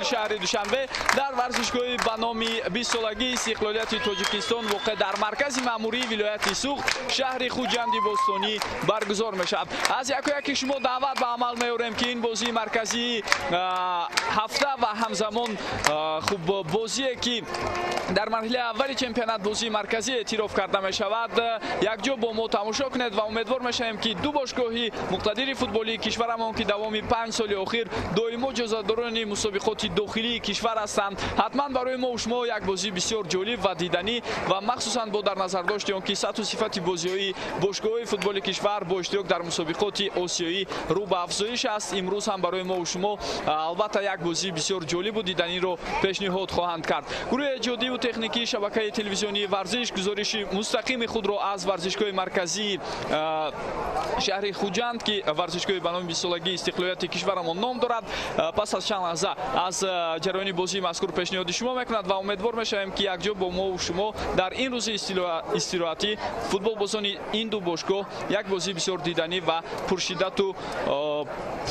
Шаҳри Душанбе дар варзишгоҳи ба номи 20-солагии истиқлолияти Тоҷикистон, воқеъ дар маркази маъмурии вилояти Суғд, шаҳри Хуҷанди бостонӣ баргузор мешавад. Аз яку яки шумо даъват ба амал меорем, ки ин бозии марказии ҳафта ва ҳамзамон хуб бозие, ки дар марҳилаи аввали чемпионат бозии марказӣ эътироф карда мешавад, якҷо бо мо тамошо кунед ва умедвор мешавем, ки ду бошгоҳи муқтадири футболии кишварамон, ки давоми 5 соли охир доимо ҷозадорони мусобиқоти дохилии кишвар ҳастанд, ҳатман барои мо шумо як бозии бисёр ҷолиб ва диданӣ ва махсусан бо дар назардошти он ки сатҳу сифати бозиҳои бошгоҳҳои футболи кишвар бо иштирок дар мусобиқоти осиёӣ рӯ ба афзоиш аст, имрӯз ҳам барои мо шумо албатта як бозии бисёр ҷолибу диданиро пешниҳод хоҳанд кард. Гурӯҳи эҷодиву техникии шабакаи телевизионии Варзиш гузориши мустақими худро аз варзишгоҳи марказии шаҳри Хуҷанд, ки варзишгоҳи ба номи 20-солагии истиқлолияти кишварамон ном дорад, пас аз чанд лаҳза аз ҷараёни бозии мазкур пешниҳоди шумо мекунад ва умедвор мешавем, ки якҷо бо мо шумо дар ин рӯзи истироҳатӣ футболбозони ин ду бошгоҳ як бозии бисёр диданӣ ва пуршиддату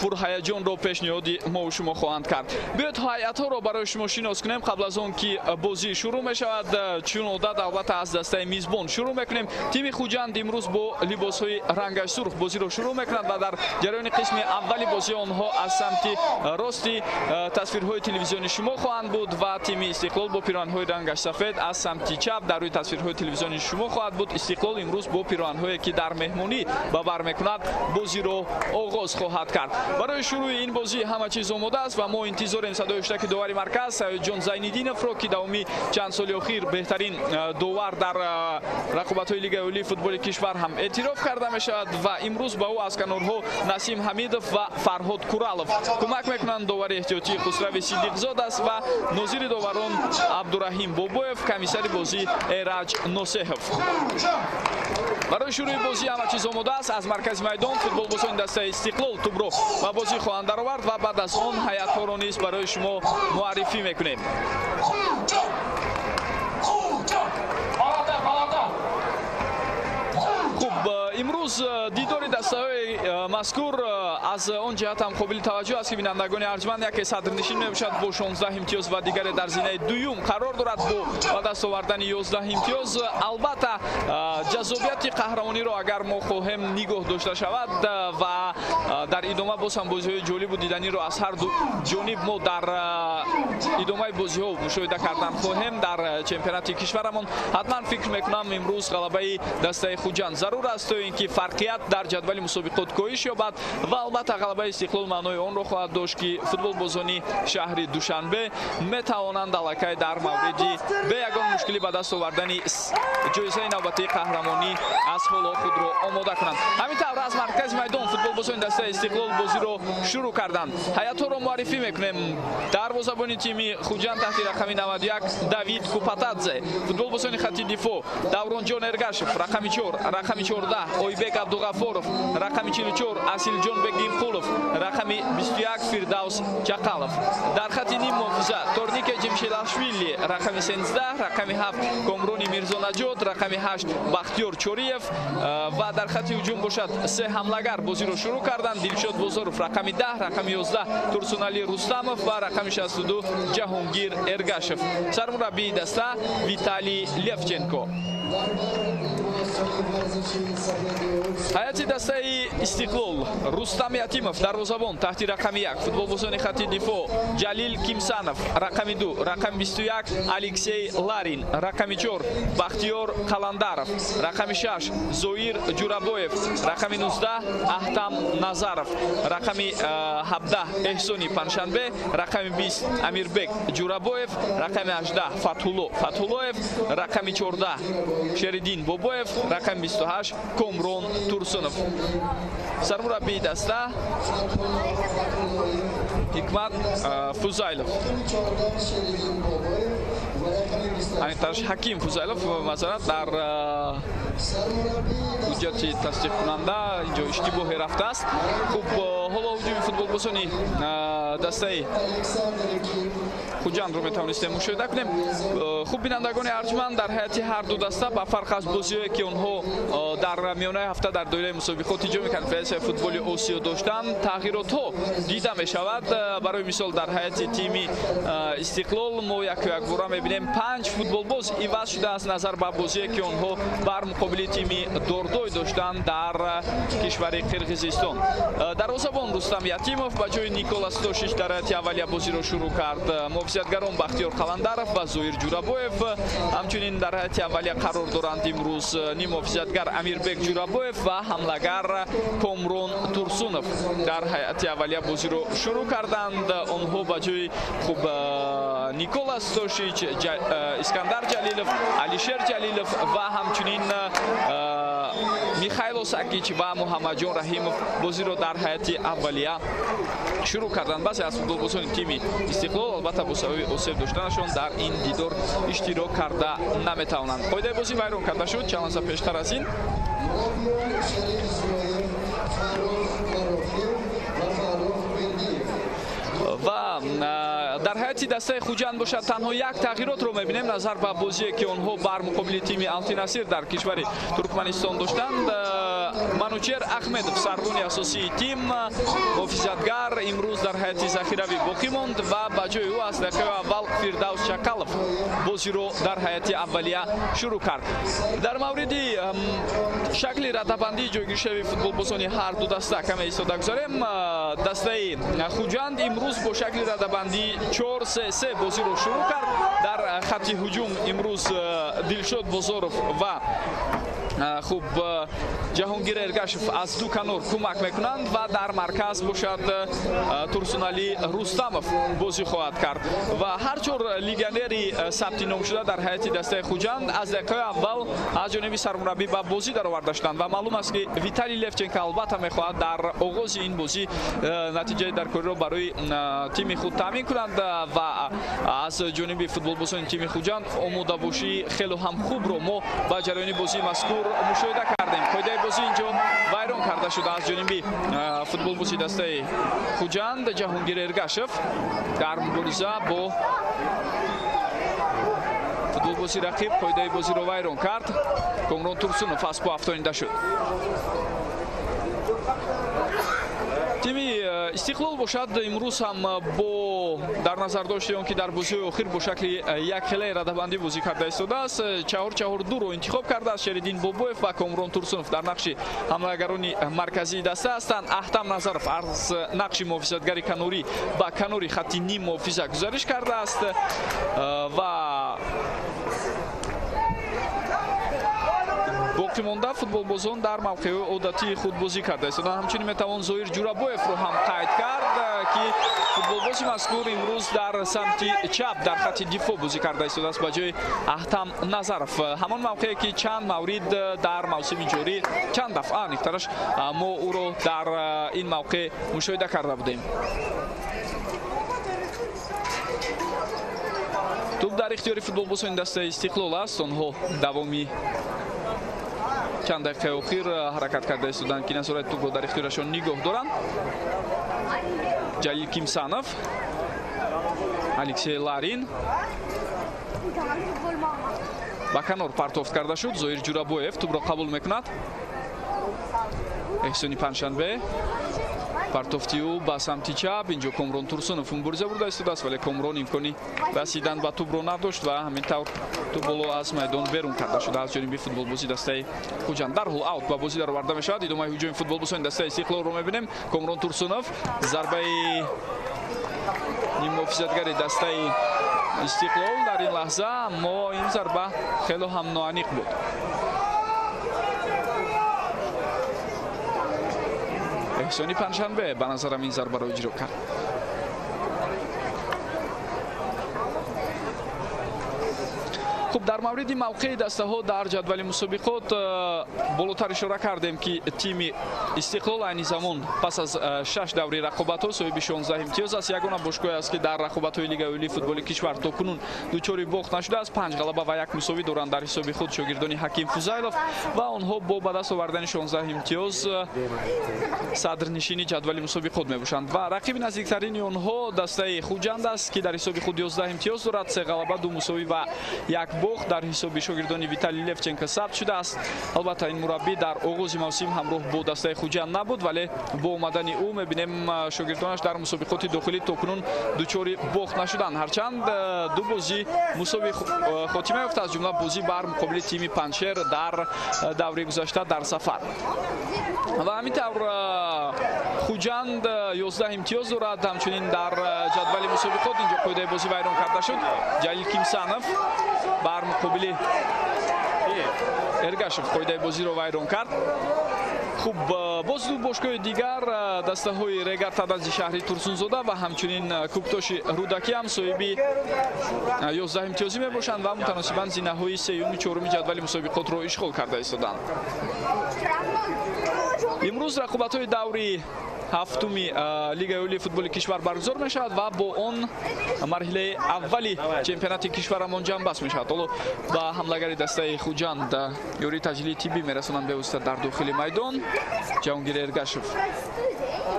пурҳаяҷонро пешниҳоди мо шумо хоҳанд кард. Биёед, ҳайатҳоро барои шумо шинос кунем қабл аз он ки бозӣ шурӯъ мешавад. Чун одат, албатта, аз дастаи мизбон шурӯъ мекунем. Тими Хуҷанд имрӯз бо либосҳои рангаш сурх бозиро шурӯъ мекунад ва дар ҷараёни қисми аввали бозии онҳо аз самти рости тасвирҳои телевизиони шумо хоҳанд буд ва тими Истиқлол бо пироҳанҳои рангаш сафед аз самти чап дар рӯи тасвирҳои телевизиони шумо хоҳад буд. Истиқлол имрӯз бо пироҳанҳое, ки дар меҳмонӣ ба бар мекунад, бозиро оғоз хоҳад кард. Барои шурӯи ин бозӣ ҳама чиз омода аст ва мо интизорем садои ҳуштаки довари марказ Саидҷон Зайниддиновро, ки давоми чанд соли охир беҳтарин довар дар рақобатҳои Лигаи олии футболи кишвар ҳам эътироф карда мешавад ва имрӯз ба ӯ аз канорҳо Насим Ҳамидов ва Фарҳод Куралов кӯмак мекунанд. Довари эҳтиётии Хусрави Сидиқзод аст ва нозири доварон Абдураҳим Бобоев, комиссари бозӣ Эраҷ Носеҳов. Барои шурӯи бозӣ ҳама чиз омода аст. Аз маркази майдон футболбозони дастаи Истиқлол тӯбро ба бозӣ хоҳанд даровард ва баъд аз он ҳайатҳоро низ барои шумо муаррифӣ мекунем. Хуб, имрӯз дидори дастаҳои мазкур аз он ҷиҳат ҳам қобили таваҷҷӯҳ аст, ки, бинандагони арҷманд, яке садрнишин мебошад бо 16 имтиёз ва дигаре дар зинаи дуюм қарор дорад бо ба даст овардани 11 имтиёз. Албатта, ҷаззобияти қаҳрамониро агар мо хоҳем нигоҳ дошта шавад ва дар идома боз ҳам бозиҳои ҷолибу диданиро аз ҳар ду ҷониб мо дар идомаи бозиҳо мушоҳида кардан хоҳем дар чемпионати кишварамон, ҳатман фикр мекунам, имрӯз ғалабаи дастаи Хуҷанд зарур аст, то ин ки фарқият дар ҷадвали мусобиқот коҳиш ёбад. Ва албатта, ғалабаи Истиқлол маънои онро хоҳад дошт, ки футболбозони шаҳри Душанбе метавонанд аллакай дар мавриди бе ягон мушкилӣ ба даст овардани ҷоизаи навбатии қаҳрамонӣ аз ҳоло худро омода кунанд. Ҳамин тавр, аз маркази майдон футболбозони дастаи Истиқлол бозиро шурӯъ карданд. Ҳайатҳоро муаррифӣ мекунем. Дарвозабони тими Хуҷанд таҳти рақами 91 Давид Купатадзе, футболбозони хати дифоъ Давронҷон Эргашев, рақами 4, рақами 14 Ойбек Абдуғафоров, рақами 44 Асилҷон Бегимқулов, рақами 21 Фирдавс Чақалов. Дар хати ним муҳофиза Торнике Ҷимшелашвили, рақами 13, рақами 7 Комрони Мирзонаҷот, рақами 8 Бахтиёр Чориев ва дар хати ҳуҷум бошад, се ҳамлагар бозиро шурӯъ карданд: Дилшод Бозоров, рақами 10, рақами 11 Турсуналӣ Рустамов ва рақами 62 Ҷаҳонгир Эргашев. Сармураббии даста Виталий Левченко. Ҳайати дастаи Истиқлол: Рустам Ятимов, дарвозабон, таҳти рақами 1, футболбозони хати дифоъ Ҷалил Кимсанов, рақами 2, рақами 21 Алексей Ларин, рақами 4 Бахтиёр Қаландаров, рақами 6 Зоир Ҷурабоев, рақами 19 Аҳтам Назаров, рақами 17 Эҳсони Панҷшанбе, рақами 20 Амирбек Ҷурабоев, рақами 18 Фатҳулло Фатҳуллоев, рақами 14 Шериддин Бобоев, рақами 28 Комрон Турсунов. Сармураббии даста Ҳикмат Фузайлов, аниқтараш Ҳаким Фузайлов, масалан, дар ҳуҷҷати тасдиқкунанда инҷо иштибоҳе рафтааст. Хуб, ҳоло ҳуҷуми футболбозони дастаи Хуҷандро метавонистем мушоҳида кунем. Хуб, бинандагони арҷманд, дар ҳайати ҳар ду даста, ба фарқ аз бозиҳое, ки онҳо дар миёнаи ҳафта дар доираи мусобиқоти ҷоми конфедератсияи футболи Осиё доштанд, тағйиротҳо дида мешавад. Барои мисол, дар ҳайати тими Истиқлол мо яку-якбора мебинем 5 футболбоз иваз шудааст назар ба бозие, ки онҳо бар муқобили тими Дордой доштанд дар кишвари Қирғизистон. Дарвозабон Рустам Ятимов ба ҷои Никола Стошич дар ҳайати аввалия бозиро шурӯъ кард. Муҳофизатгарон Бахтиёр Қаландаров ва Зоир Ҷурабоев ҳамчунин дар ҳайати аввалия қарор доранд. Имрӯз ниммуҳофизатгар Амирбек Ҷурабоев ва ҳамлагар Комрон Турсунов дар ҳайати аввалия бозиро шурӯъ карданд. Онҳо ба ҷои хуб Никола Стошич, Искандар Ҷалилов, Алишер Ҷалилов ва ҳамчунин Михайло Сакич ва Муҳаммадҷон Раҳимов бозиро дар ҳайати аввалия шурӯъ карданд. Баъзе аз футболбозони тими Истиқлол албатта бо сабаби осеб доштанашон дар ин дидор иштирок карда наметавонанд. Қоидаи бозӣ вайрон карда шуд чанд лаҳза пештар аз ин. Ва дар ҳайати дастаи Хуҷанд бошад, танҳо як тағйиротро мебинем назар ба бозие, ки онҳо бар муқобили тими Алтинасир дар кишвари Туркманистон доштанд. Манучер Ахмедов, сарбони асосии тим, муҳофизатгар, имрӯз дар ҳайати захиравӣ боқӣ монд ва ба ҷои ӯ аз дақиқаи аввал Фирдавс Чакалов бозиро дар ҳайати аввалия шурӯъ кард. Дар мавриди шакли радабандии ҷойгиршавии футболбозони ҳар ду даста каме истода гузарем. Дастаи Хуҷанд имрӯз бо шакли радабандии 4-3-3 бозиро шурӯъ кард. Дар хатти ҳуҷум имрӯз Дилшод Бозоров ва хуб Ҷаҳонгир Эргашев аз ду канор кӯмак мекунанд ва дар марказ бошад Турсуналӣ Рустамов бозӣ хоҳад кард. Ва ҳар чор легионери сабти ном шуда дар ҳайати дастаи Хуҷанд аз дақиқаи аввал аз ҷониби сармураббӣ ба бозӣ дароварда шуданд ва маълум аст, ки Виталий Левченко албатта мехоҳад дар оғози ин бозӣ натиҷаи даркориро барои тими худ таъмин кунанд ва аз ҷониби футболбозони тими Хуҷанд омодабошии хело ҳам хубро мо ба ҷараёни бозии мазкур мушоҳида кардем. Қоидаи бозӣ инҷо вайрон карда шуда аз ҷониби футболбози дастаи Хуҷанд Ҷаҳонгир Эргашев дар мубориза бо футболбози рақиб қоидаи бозиро вайрон кард. Комрон Турсунов аз по афтонида шуд. Тими Истиқлол бошад имрӯз ҳам бо дар назар дошти он ки дар бозиҳои охир бо шакли якхелаи радабандӣ бозӣ карда истодааст, 4-4-2-ро интихоб кардааст. Шериддин Бобоев ва Комрон Турсунов дар нақши ҳамлагарони марказии даста ҳастанд. Аҳтам Назаров аз нақши муҳофизатгари канорӣ ба канори хатти ним муҳофиза гузариш кардааст ва боқӣ монда футболбозон дар мавқеъҳои одатии худ бозӣ карда истоданд. Ҳамчунин метавон Зоир Ҷурабоевро ҳам қайд кард, ки футболбози мазкур имрӯз дар самти чап дар хатти дифоъ бозӣ карда истодааст ба ҷои Аҳтам Назаров. Ҳамон мавқее, ки чанд маврид дар мавсими ҷорӣ, чанд дафъа аниқтараш, мо ӯро дар ин мавқеъ мушоҳида карда будем. Тӯб дар ихтиёри футболбозони дастаи Истиқлол аст. Онҳо давоми чанд дақиқаи охир ҳаракат карда истоданд, ки назорати тӯбро дар ихтиёрашон нигоҳ доранд. Ҷалил Кимсанов, Алексей Ларин ба канор партофт карда шуд. Зоир Ҷурабоев тӯбро қабул мекунад. Эҳсони Панҷшанбе партофти ӯ ба самти чап. Инҷо Комрон Турсунов мубориза бурда истодааст, вале Комрон имкони расидан ба тӯбро надошт ва ҳамин тавр тӯб боло аз майдон берун карда шуда аз ҷониби футболбози дастаи Хуҷанд. Дарҳол аут ба бозӣ дароварда мешавад. Идомаи ҳуҷуми футболбозони дастаи Истиқлолро мебинем. Комрон Турсунов зарбаи ниммуҳофизатгари дастаи Истиқлол дар ин лаҳза, аммо ин зарба хело ҳам ноаниқ буд. Эҳсони Панҷшанбе ба назарам ин зарбаро иҷро кард. Хуб, дар мавриди мавқеи дастаҳо дар ҷадвали мусобиқот болотар ишора кардем, ки тими Истиқлол айни замон пас аз 6 даври рақобатҳо соҳиби 16 имтиёз аст. Ягона бошгоҳе аст, ки дар рақобатҳои Лигаи олии футболи кишвар то кунун дучори бохт нашудааст. 5 ғалаба ва 1 мусовӣ доранд дар ҳисоби худ шогирдони Ҳаким Фузайлов ва онҳо бо ба даст овардани 16 имтиёз садрнишини ҷадвали мусобиқот мебошанд. Ва рақиби наздиктарини онҳо дастаи Хуҷанд аст, ки дар ҳисоби худ 11 имтиёз дорад, 3 ғалаба, 2 мусовӣ ва 1 бохт. бохт дар ҳисоби шогирдони Виталий Левченко сабт шудааст. Албатта, ин мураббӣ дар оғози мавсим ҳамроҳ бо дастаи Хуҷанд набуд, вале бо омадани ӯ мебинем, шогирдонаш дар мусобиқоти дохилӣ то кунун дучори бохт нашуданд, ҳарчанд ду бозӣ мусовӣ хотима ёфт, аз ҷумла бозӣ бар муқобили тими Панҷшер дар даври гузашта дар сафар. Ва ҳамин тавр Хуҷанд 11 имтиёз дорад. Ҳамчунин дар ҷадвали мусобиқот инҷо қоидаи бозӣ вайрон карда шуд. Ҷалил Кимсанов бар муқобили Эргашев қоидаи бозиро вайрон кард. Хуб, боз ду бошгоҳи дигар, дастаҳои Регар Тадази шаҳри Турсунзода ва ҳамчунин Кӯктоши Рӯдакӣ ҳам соҳиби 11 имтиёзӣ мебошанд ва мутаносибан зинаҳои сеюму чоруми ҷадвали мусобиқотро ишғол карда истоданд. Имрӯз рақобатҳои даври ҳафтуми Лигаи олии футболи кишвар баргузор мешавад ва бо он марҳилаи аввали чемпионати кишварамон ҷамъбаст мешавад. Ҳоло ба ҳамлагари дастаи Хуҷанд ёрии таҷлили тиббӣ мерасонанд бевосита дар дохили майдон. Ҷаҳонгир Эргашев,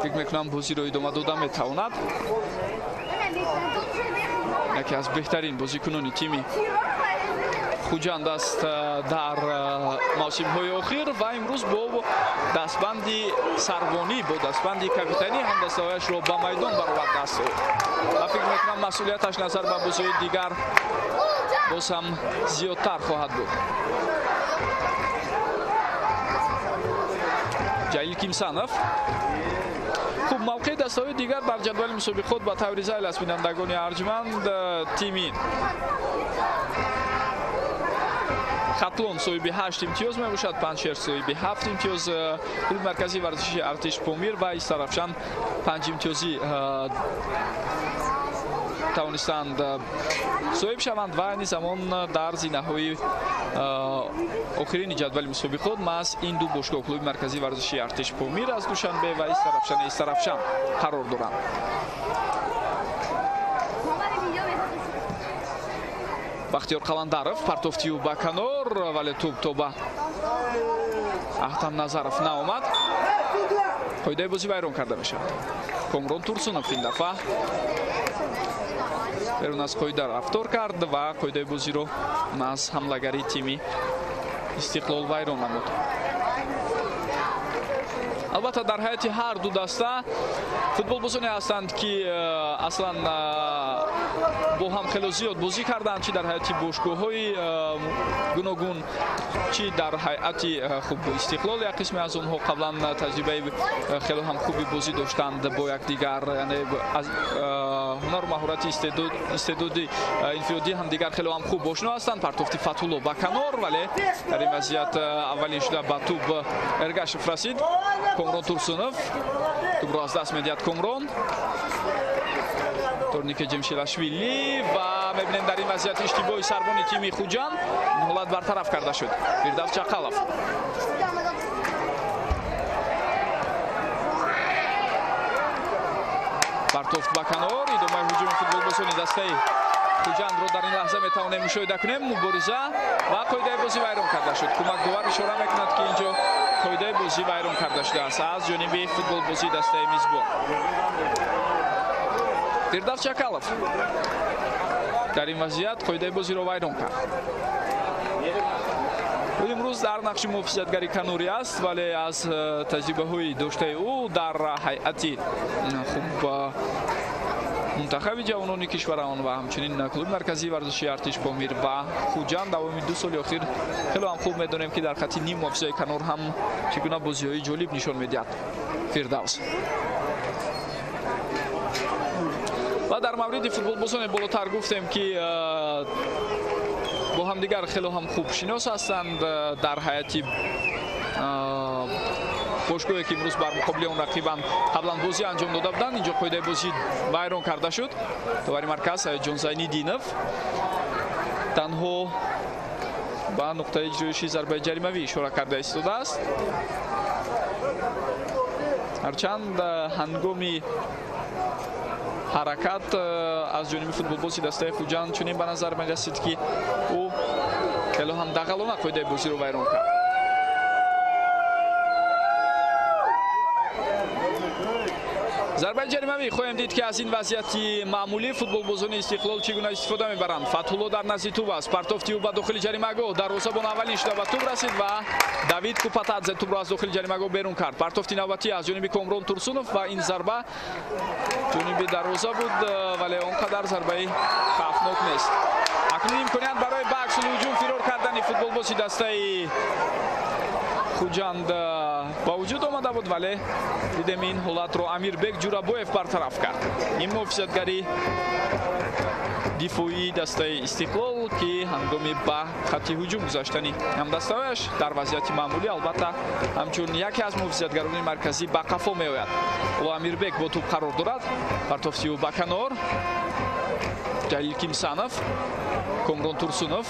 фикр мекунам, бозиро идома дода метавонад. Яке аз беҳтарин бозикунони тими Хуҷанд аст дар мавсимҳои охир ва имрӯз бо дастбанди сарвонӣ, бо дастбанди капитанӣ ҳамдастаҳояшро ба майдон баровардааст ва фикр мекунам, масъулияташ назар ба бозиҳои дигар боз ҳам зиёдтар хоҳад буд. Ҷалил Кимсанов. Хуб, мавқеи дастаҳои дигар дар ҷадвали мусобиқот ба таври зайл аст, бинандагони арҷманд. Тими Хатлон соҳиби 8 имтиёз мебошад, Панҷшер соҳиби 7 имтиёз, клуби марказии варзиши Артиш Помир ва Истарафшан 5 имтиёзӣ тавонистанд соҳиб шаванд ва айни замон дар зинаҳои охирини ҷадвали мусобиқот маҳз ин ду бошгоҳ, клуби марказии варзиши Артиш Помир аз Душанбе ва Истарафшани Истарафшан, қарор доранд. Бахтиёр Қаландаров партофтию ба канор, вале тӯб то ба Аҳтам Назаров наомад. Қоидаи бозӣ вайрон карда мешавад. Комрон Турсунов ин дафъа берун аз қоида рафтор кард ва қоидаи бозиро аз ҳамлагари тими Истиқлол вайрон намуд. Албатта, дар ҳайати ҳар ду даста футболбозоне ҳастанд, ки аслан бо ҳам хело зиёд бозӣ карданд, чӣ дар ҳайати бошгоҳҳои гуногун, чӣ дар ҳайати, хуб, Истиқлол. Як қисме аз онҳо қаблан таҷрибаи хело ҳам хуби бозӣ доштанд бо якдигар, яъне аз ҳунару маҳорати, истеъдоди инфиродии ҳамдигар хело ҳам хуб ошно ҳастанд. Партофти Фатулло ба канор, вале дар ин вазъият аввалин шуда ба тӯб Эргашев расид. Комрон Турсунов тӯбро аз даст медиҳад. Комрон, Торнике Ҷамшилашвили ва мебинем, дар ин вазъият иштибоҳи сарбони тими Хуҷанд. Ин ҳолат бартараф карда шуд. Фирдавс Чақалов партофт ба канор. Идомаи ҳуҷуми футболбозони дастаи Хуҷандро дар ин лаҳза метавонем мушоҳида кунем. Мубориза ва қоидаи бозӣ вайрон карда шуд. Кӯмакдовар ишора мекунад, ки инҷо қоидаи бозӣ вайрон карда шудааст аз ҷониби футболбозии дастаи мизбон. Фирдавс Чакалов дар ин вазъият қоидаи бозиро вайрон кард. Ӯ имрӯз дар нақши муҳофизатгари канорӣ аст, вале аз таҷрибаҳои доштаи ӯ дар ҳайати, хуб, мунтахаби ҷавонони кишварамон ва ҳамчунин клуби марказии варзиши Артиш Помир ва Хуҷанд давоми 2 соли охир хело ҳам хуб медонем, ки дар хатти ним муҳофизаи канор ҳам чӣ гуна бозиҳои ҷолиб нишон медиҳад Фирдавс. Ва дар мавриди футболбозоне болотар гуфтем, ки бо ҳамдигар хело ҳам хуб шинос ҳастанд дар ҳайати бошгоҳе, ки имрӯз бар муқобили он рақибан қаблан бозӣ анҷом дода буданд. Инҷо қоидаи бозӣ вайрон карда шуд. Довари марказ Ҷон Зайниддинов танҳо ба нуқтаи иҷроиши зарбаи ҷаримавӣ ишора карда истодааст, ҳарчанд ҳангоми ҳаракат аз ҷониби футболбози дастаи Хуҷанд чунин ба назар мерасид, ки ӯ хело ҳам дағалона қоидаи бозиро вайрон кард. Зарбаи ҷаримавӣ хоҳем дид, ки аз ин вазъияти маъмулӣ футболбозони Истиқлол чӣ гуна истифода мебаранд. Фатҳулло дар назди тӯб аст. Партофти ӯ ба дохили ҷаримагоҳ. Дарвозабон аввалин шуда ба тӯб расид ва Давид Купатадзе тӯбро аз дохили ҷаримагоҳ берун кард. Партофти навбатӣ аз ҷониби Комрон Турсунов ва ин зарба ҷониби дарвоза буд, вале он қадар зарбаи хавфнок нест. Акнун имконият барои ба аксул ҳуҷум фирор кардани футболбози дастаи Хуҷанд ба вуҷуд омада буд, вале дидем ин ҳолатро Амирбек Ҷурабоев бартараф кард. Ин муҳофизатгари дифоии дастаи Истиқлол, ки ҳангоми ба хатти ҳуҷум гузаштани ҳамдастаҳояш дар вазъияти маъмулӣ албатта ҳамчун яке аз муҳофизатгарони марказӣ ба қафо меояд. Ҳоло Амирбек бо тӯб қарор дорад. Партофти ӯ ба канор. Ҷалил Кимсанов, Комрон Турсунов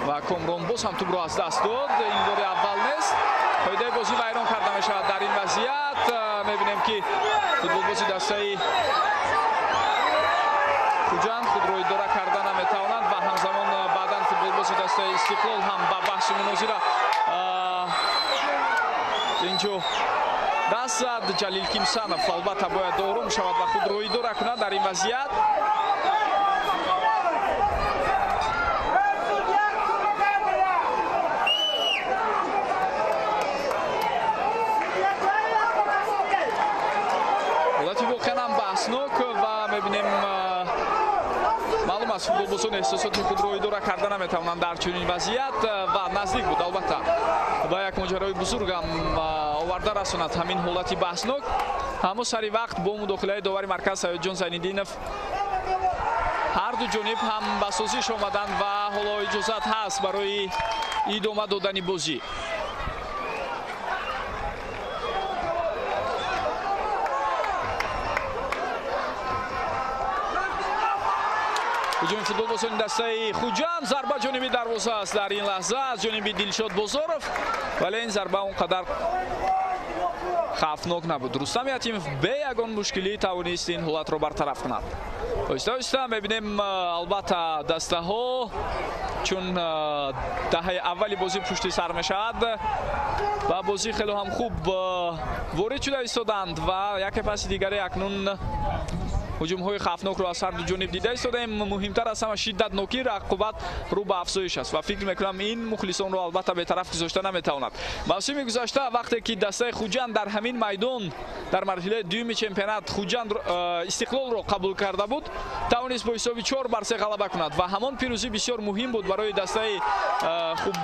ва Комрон боз ҳам тӯбро аз даст дод. Ин бори аввал нест. Қоидаи бозӣ вайрон карда мешавад дар ин вазъият. Мебинем, ки футболбози дастаи Хуҷанд худро идора карда наметавонанд ва ҳамзамон баъдан футболбози дастаи Истиқлол ҳам ба баҳсу мунозира инҷо даст зад. Ҷалил Кимсанов албатта бояд ором шавад ва худро идора кунад дар ин вазъият. Ҳолати воқеан ҳам баҳснок ва мебинем, маълум аст, футболбозон эҳсосоти худро идора карда наметавонанд дар чунин вазъият ва наздик буд албатта ба як моҷарои бузург ҳам оварда расонад ҳамин ҳолати баҳснок. Аммо сари вақт бо мудохилаи довари марказ Саёдҷон Зайниддинов ҳар ду ҷониб ҳам ба созиш омаданд ва ҳоло иҷозат ҳаст барои идома додани бозӣ. Ҳуҷуми футболбозони дастаи Хуҷанд, зарба ҷониби дарвоза аст дар ин лаҳза аз ҷониби Дилшод Бозоров, вале ин зарба он қадар хавфнок набуд. Рустам Ятимов бе ягон мушкилӣ тавонист ин ҳолатро бартараф кунад. Оҳиста оҳиста мебинем, албатта дастаҳо чун даҳаи аввали бозӣ пушти сар мешавад ва бозӣ хеле ҳам хуб ворид шуда истоданд ва яке паси дигаре акнун ҳуҷумҳои хавфнокро аз ҳар ду ҷониб дида истодаем. Муҳимтар аз ҳама шиддатнокӣ рақобат рӯ ба афзоиш аст ва фикр мекунам, ин мухлисонро албатта бетараф гузошта наметавонад. Мавсими гузашта вақте ки дастаи Хуҷанд дар ҳамин майдон дар марҳилаи дуюми чемпионат Хуҷанд Истиқлолро қабул карда буд, тавонист бо ҳисоби 4-3 ғалаба кунад ва ҳамон пирӯзӣ бисёр муҳим буд барои дастаи хуб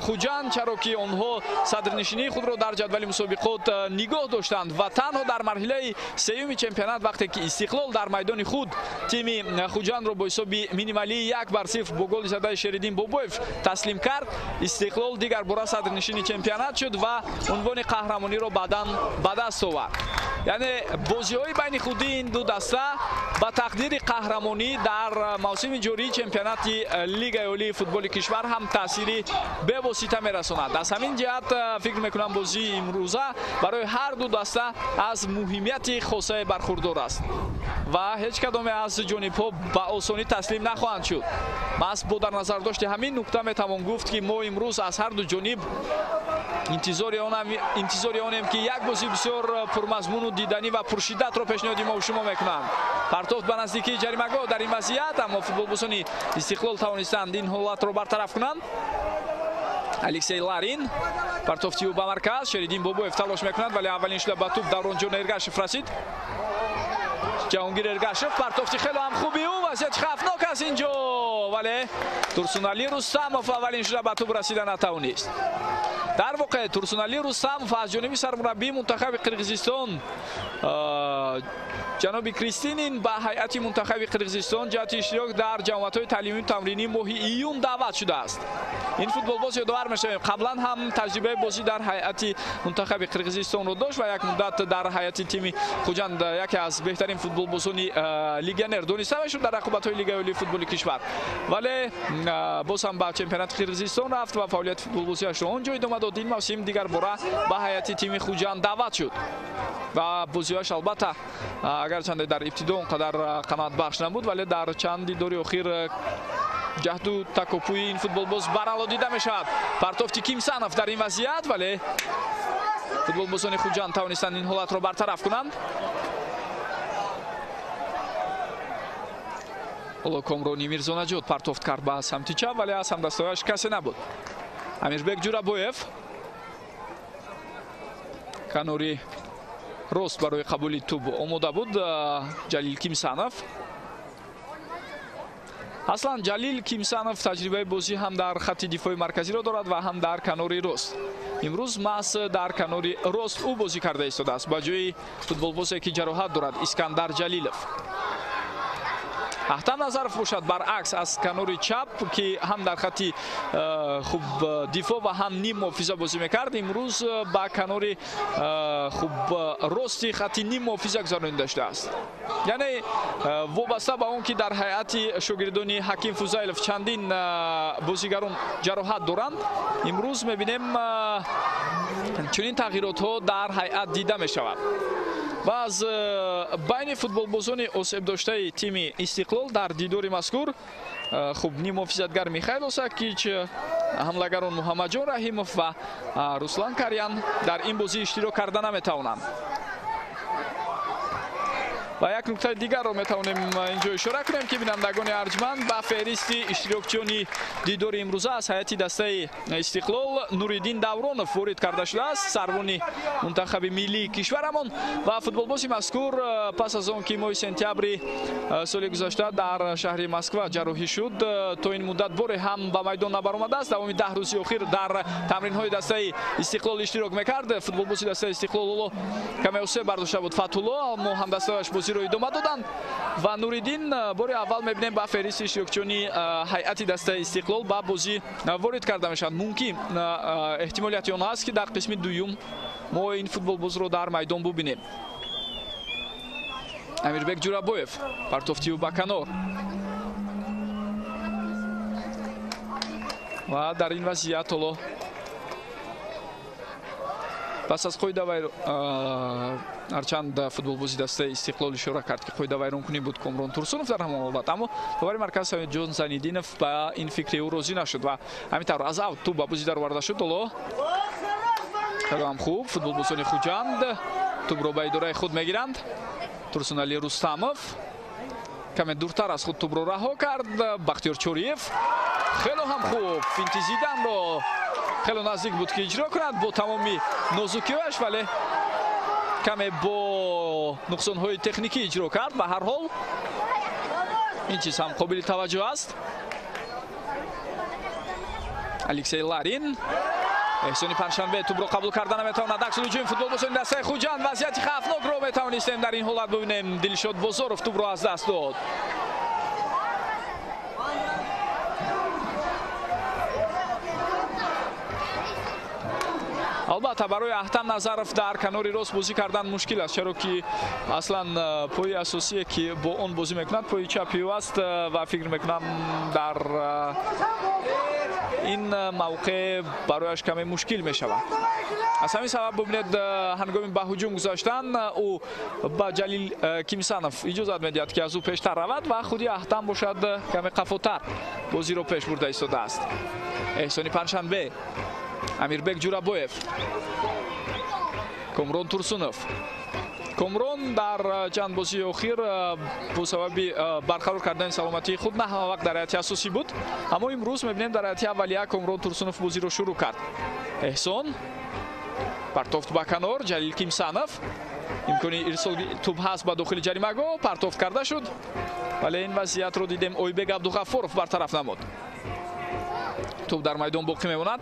Хуҷанд, чаро ки онҳо садрнишинии худро дар ҷадвали мусобиқот нигоҳ доштанд ва танҳо дар марҳилаи сеюми чемпионат вақте ки Истиқлол дар майдони худ тими Хуҷандро бо ҳисоби минималии 1-0 бо голи задаи Шериддин Бобоев таслим кард, Истиқлол дигар бора садрнишини чемпионат шуд ва унвони қаҳрамониро баъдан ба даст овард. Яъне бозиҳои байни худии ин ду даста ба тақдири қаҳрамонӣ дар мавсими ҷории чемпионати Лигаи олии футболи кишвар ҳам таъсири бевосита мерасонад. Аз ҳамин ҷиҳат фикр мекунам, бозии имрӯза барои ҳар ду даста аз муҳимияти хосае бархурдор аст ва ҳеҷ кадоме аз ҷонибҳо ба осонӣ таслим нахоҳанд шуд. Маҳз бо дар назардошти ҳамин нукта метавон гуфт, ки мо имрӯз аз ҳар ду ҷониб интизори онем, ки як бозӣ бисёр пурмазмуну диданӣ ва пуршиддатро пешниҳоди мо шумо мекунанд. Партофт ба наздикии ҷаримагоҳ дар ин вазъият, аммо футболбозони Истиқлол тавонистанд ин ҳолатро бартараф кунанд. Алексей Ларин, партофти ӯ ба марказ, Шериддин Бобоев талош мекунад, вале аввалин шуда ба тӯб Давронҷон Эргашев расид. Ҷаҳонгир Эргашев, партофти хеле ҳам хуби ӯ, вазъияти хавфнок аст инҷо, вале Турсунали Рустамов аввалин шуда ба тӯб расида натавонист. Дар воқеъ Турсунали Рустамов аз ҷониби сармураббии мунтахаби Қирғизистон ҷаноби Кристинин ба ҳайати мунтахаби Қирғизистон ҷиҳати иштирок дар ҷамоатҳои таълимию тамринӣ моҳи июн даъват шудааст. Ин футболбоз, ёдовар мешавем, қаблан ҳам таҷрибаи бозӣ дар ҳайати мунтахаби Қирғизистонро дошт ва як муддат дар ҳайати тими Хуҷанд яке аз беҳтарин футболбозони легионер дониста мешуд дар рақобатҳои Лигаи олии футболи кишвар, вале боз ҳам ба чемпионати Қирғизистон рафт ва фаъолияти футболбозиашро он ҷо идома дод. Ин мавсим дигар бора ба ҳайати тими Хуҷанд даъват шуд ва бозиҳояш албатта агарчанде дар ибтидо он қадар қаноатбахш набуд, вале дар чанд дидори охир ҷаҳду такопӯи ин футболбоз барало дида мешавад. Партофти Кимсанов дар ин вазъият, вале Футболбозони Хуҷанд тавонистанд ин ҳолатро бартараф кунанд. Ҳоло Комрони Мирзонаҷот партофт кард ба самти чап, вале аз ҳамдастояш касе набуд. Амирбек Ҷурабоев канори рост барои қабули тӯб омода буд. Ҷалил Кимсанов. Аслан Ҷалил Кимсанов таҷрибаи бозӣ ҳам дар хатти дифои марказиро дорад ва ҳам дар канори рост. Имрӯз маҳз дар канори рост ӯ бозӣ карда истодааст ба ҷои футболбозе ки ҷароҳат дорад, Искандар Ҷалилов. Аҳтам Назаров бошад баръакс аз канори чап, ки ҳам дар хатти хуб дифоъ ва ҳам ним муҳофиза бозӣ мекард, имрӯз ба канори хуб рости хатти ним муҳофиза гузаронида шудааст. Яъне вобаста ба он ки дар ҳайати шогирдони Ҳаким Фузайлов чандин бозигарон ҷароҳат доранд, имрӯз мебинем чунин тағйиротҳо дар ҳайат дида мешавад. Ва аз байни футболбозони осебдоштаи тими Истиқлол дар дидори мазкур хуб ниммуҳофизатгар Михаил Осакич, ҳамлагарон Муҳаммадҷон Раҳимов ва Руслан Карян дар ин бозӣ иштирок карда наметавонанд. Ва як нуктаи дигарро метавонем инҷо ишора кунем, ки бинандагони арҷманд, ба феҳристи иштирокчиёни дидори имрӯза аз ҳайати дастаи Истиқлол Нуриддин Давронов ворид карда шудааст, сарвони мунтахаби миллии кишварамон. Ва футболбози мазкур пас аз он ки моҳи сентябри соли гузашта дар шаҳри Москва ҷарроҳӣ шуд, то ин муддат боре ҳам ба майдон набаромадааст. Давоми 10 рӯзи охир дар тамринҳои дастаи Истиқлол иштирок мекард. Футболбози дастаи Истиқлол ҳоло каме осеб бардошта буд Фатулло, аммо ҳамдастояш бозиро идома доданд ва Нуриддин бори аввал мебинем ба феҳристи иштирокчиёни ҳайати дастаи Истиқлол ба бозӣ ворид карда мешавад. Мумкин эҳтимолияти он аст, ки дар қисми дуюм мо ин футболбозро дар майдон бубинем. Амирбек Ҷурабоев партофтиу ба канор ва дар ин вазъият ҳоло пас аз қоидавайрон, ҳарчанд футболбози дастаи Истиқлол ишора кард, ки қоидавайронкунӣ буд Комрон Турсунов дар ҳамон ҳолат, аммо довари марказ Ҷон Зайниддинов ба ин фикри ӯ розӣ нашуд ва ҳамин тавр аз авт тӯб ба бозӣ дароварда шуд. Ҳоло хеле ҳам хуб футболбозони Хуҷанд тӯбро ба идораи худ мегиранд. Турсунали Рустамов каме дуртар аз худ тӯбро раҳо кард. Бахтиёр Чориев хеле ҳам хуб финти зиданро хеле наздик буд, ки иҷро кунад бо тамоми нозукиҳояш, вале каме бо нуқсонҳои техникӣ иҷро кард. Ба ҳар ҳол ин чиз ҳам қобили таваҷҷӯҳ аст. Алексей Ларин, Эҳсони Панҷшанбе тӯбро қабул карда наметавонад. Аксулуҷуми футболбозони дастаи Хуҷанд вазъияти хавфнокро метавонистем дар ин ҳолат бибинем. Дилшод Бозоров тӯбро аз даст дод. Албатта барои Аҳтам Назаров дар канори рост бозӣ кардан мушкил аст, чаро ки аслан пои асосие ки бо он бозӣ мекунад пои чапи ӯ аст ва фикр мекунам дар ин мавқеъ барояш каме мушкил мешавад. Аз ҳамин сабаб бубинед, ҳангоми ба ҳуҷум гузаштан ӯ ба Ҷалил Кимсанов иҷозат медиҳад, ки аз ӯ пештар равад ва худи Аҳтам бошад каме қафотар бозиро пеш бурда истодааст. Эҳсони Панҷшанбе, Амирбек Ҷурабоев, Комрон Турсунов. Комрон дар чанд бозии охир бо сабаби барқарор кардани саломатии худ на ҳама вақт дар ҳайати асосӣ буд, аммо имрӯз мебинем дар ҳайати аввалия Комрон Турсунов бозиро шурӯъ кард. Эҳсон партофт ба канор, Ҷалил Кимсанов имкони ирсоли тӯб ҳаст ба дохили ҷаримагоҳ, партофт карда шуд, вале ин вазъиятро дидем Ойбек Абдуғаффоров бартараф намуд. Тӯб дар майдон боқӣ мемонад.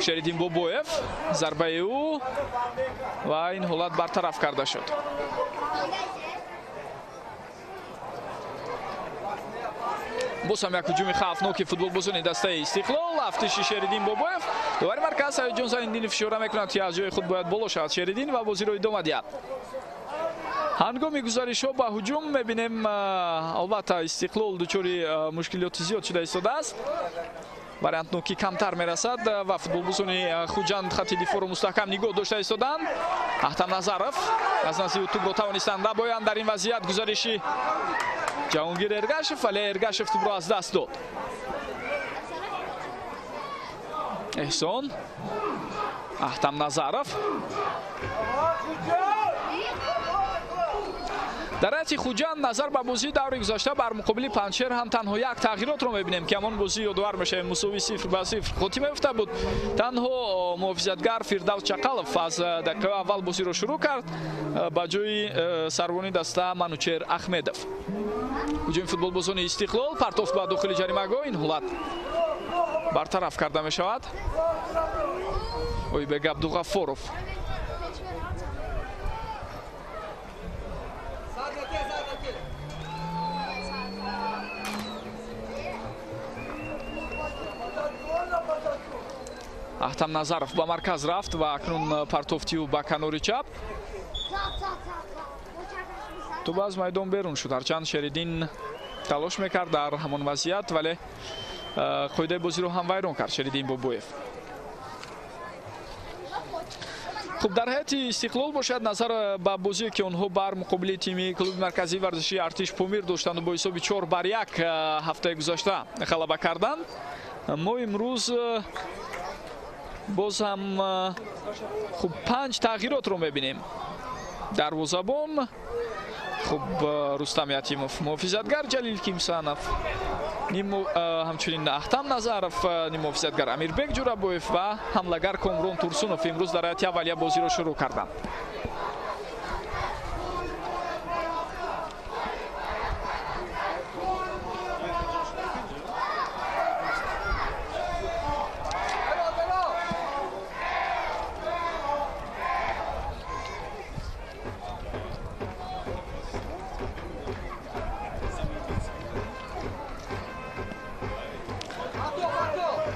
Шериддин Бобоев зарбаи ӯ ва ин ҳолат бартараф карда шуд. Боз ҳам як ҳуҷуми хавфноки футболбозони дастаи Истиқлол. Афтиши Шериддин Бобоев. Довари марказ Саидҷон Зайниддинов ишора мекунад, ки аз ҷои худ бояд боло шавад Шериддин ва бозиро идома диҳад. Ҳангоми гузаришҳо ба ҳуҷум мебинем, албатта Истиқлол дучори мушкилоти зиёд шуда истодааст. Вариантнокӣ камтар мерасад ва футболбозони Хуҷанд хатти дифоъро мустаҳкам нигоҳ дошта истоданд. Аҳтам Назаров аз назди ӯ тӯбро тавонистанд набоянд. Дар ин вазъият гузариши Ҷаҳонгир Эргашев, вале Эргашев тӯбро аз даст дод. Эҳсон, Аҳтам Назаров. Дар ҳайати Хуҷанд назар ба бозии даври гузашта бар муқобили Панҷшер ҳам танҳо як тағйиротро мебинем, ки ҳамон бозӣ ёдовар мешавем, мусовии 0-0 хотима ёфта буд. Танҳо муҳофизатгар Фирдавс Чақалов аз дақиқаи аввал бозиро шурӯъ кард ба ҷои сарвони даста Манучер Ахмедов. Ҳуҷуми футболбозони Истиқлол, партофт ба дохили ҷаримагоҳ, ин ҳолат бартараф карда мешавад. Ойбек Абдуғаффоров. Аҳтам Назаров ба марказ рафт ва акнун партофти ӯ ба канори чап. Тӯб аз майдон берун шуд. Ҳарчанд Шериддин талош мекард дар ҳамон вазъият, вале қоидаи бозиро ҳам вайрон кард Шериддин Бобоев. Хуб, дар ҳайати Истиқлол бошад, назар ба бозие ки онҳо бар муқобили тими клуби марказии варзишии Артиш Помир доштанд бо ҳисоби 4-1 ҳафтаи гузашта ғалаба карданд, мо имрӯз боз ҳам хуб 5 тағйиротро мебинем. Дарвозабон хуб Рустам Ятимов, муҳофизатгар Ҷалил Кимсанов, ҳамчунин Аҳтам Назаров, ниммуҳофизатгар Амирбек Ҷурабоев ва ҳамлагар Комрон Турсунов имрӯз дар ҳайати аввалия бозиро шурӯъ карданд.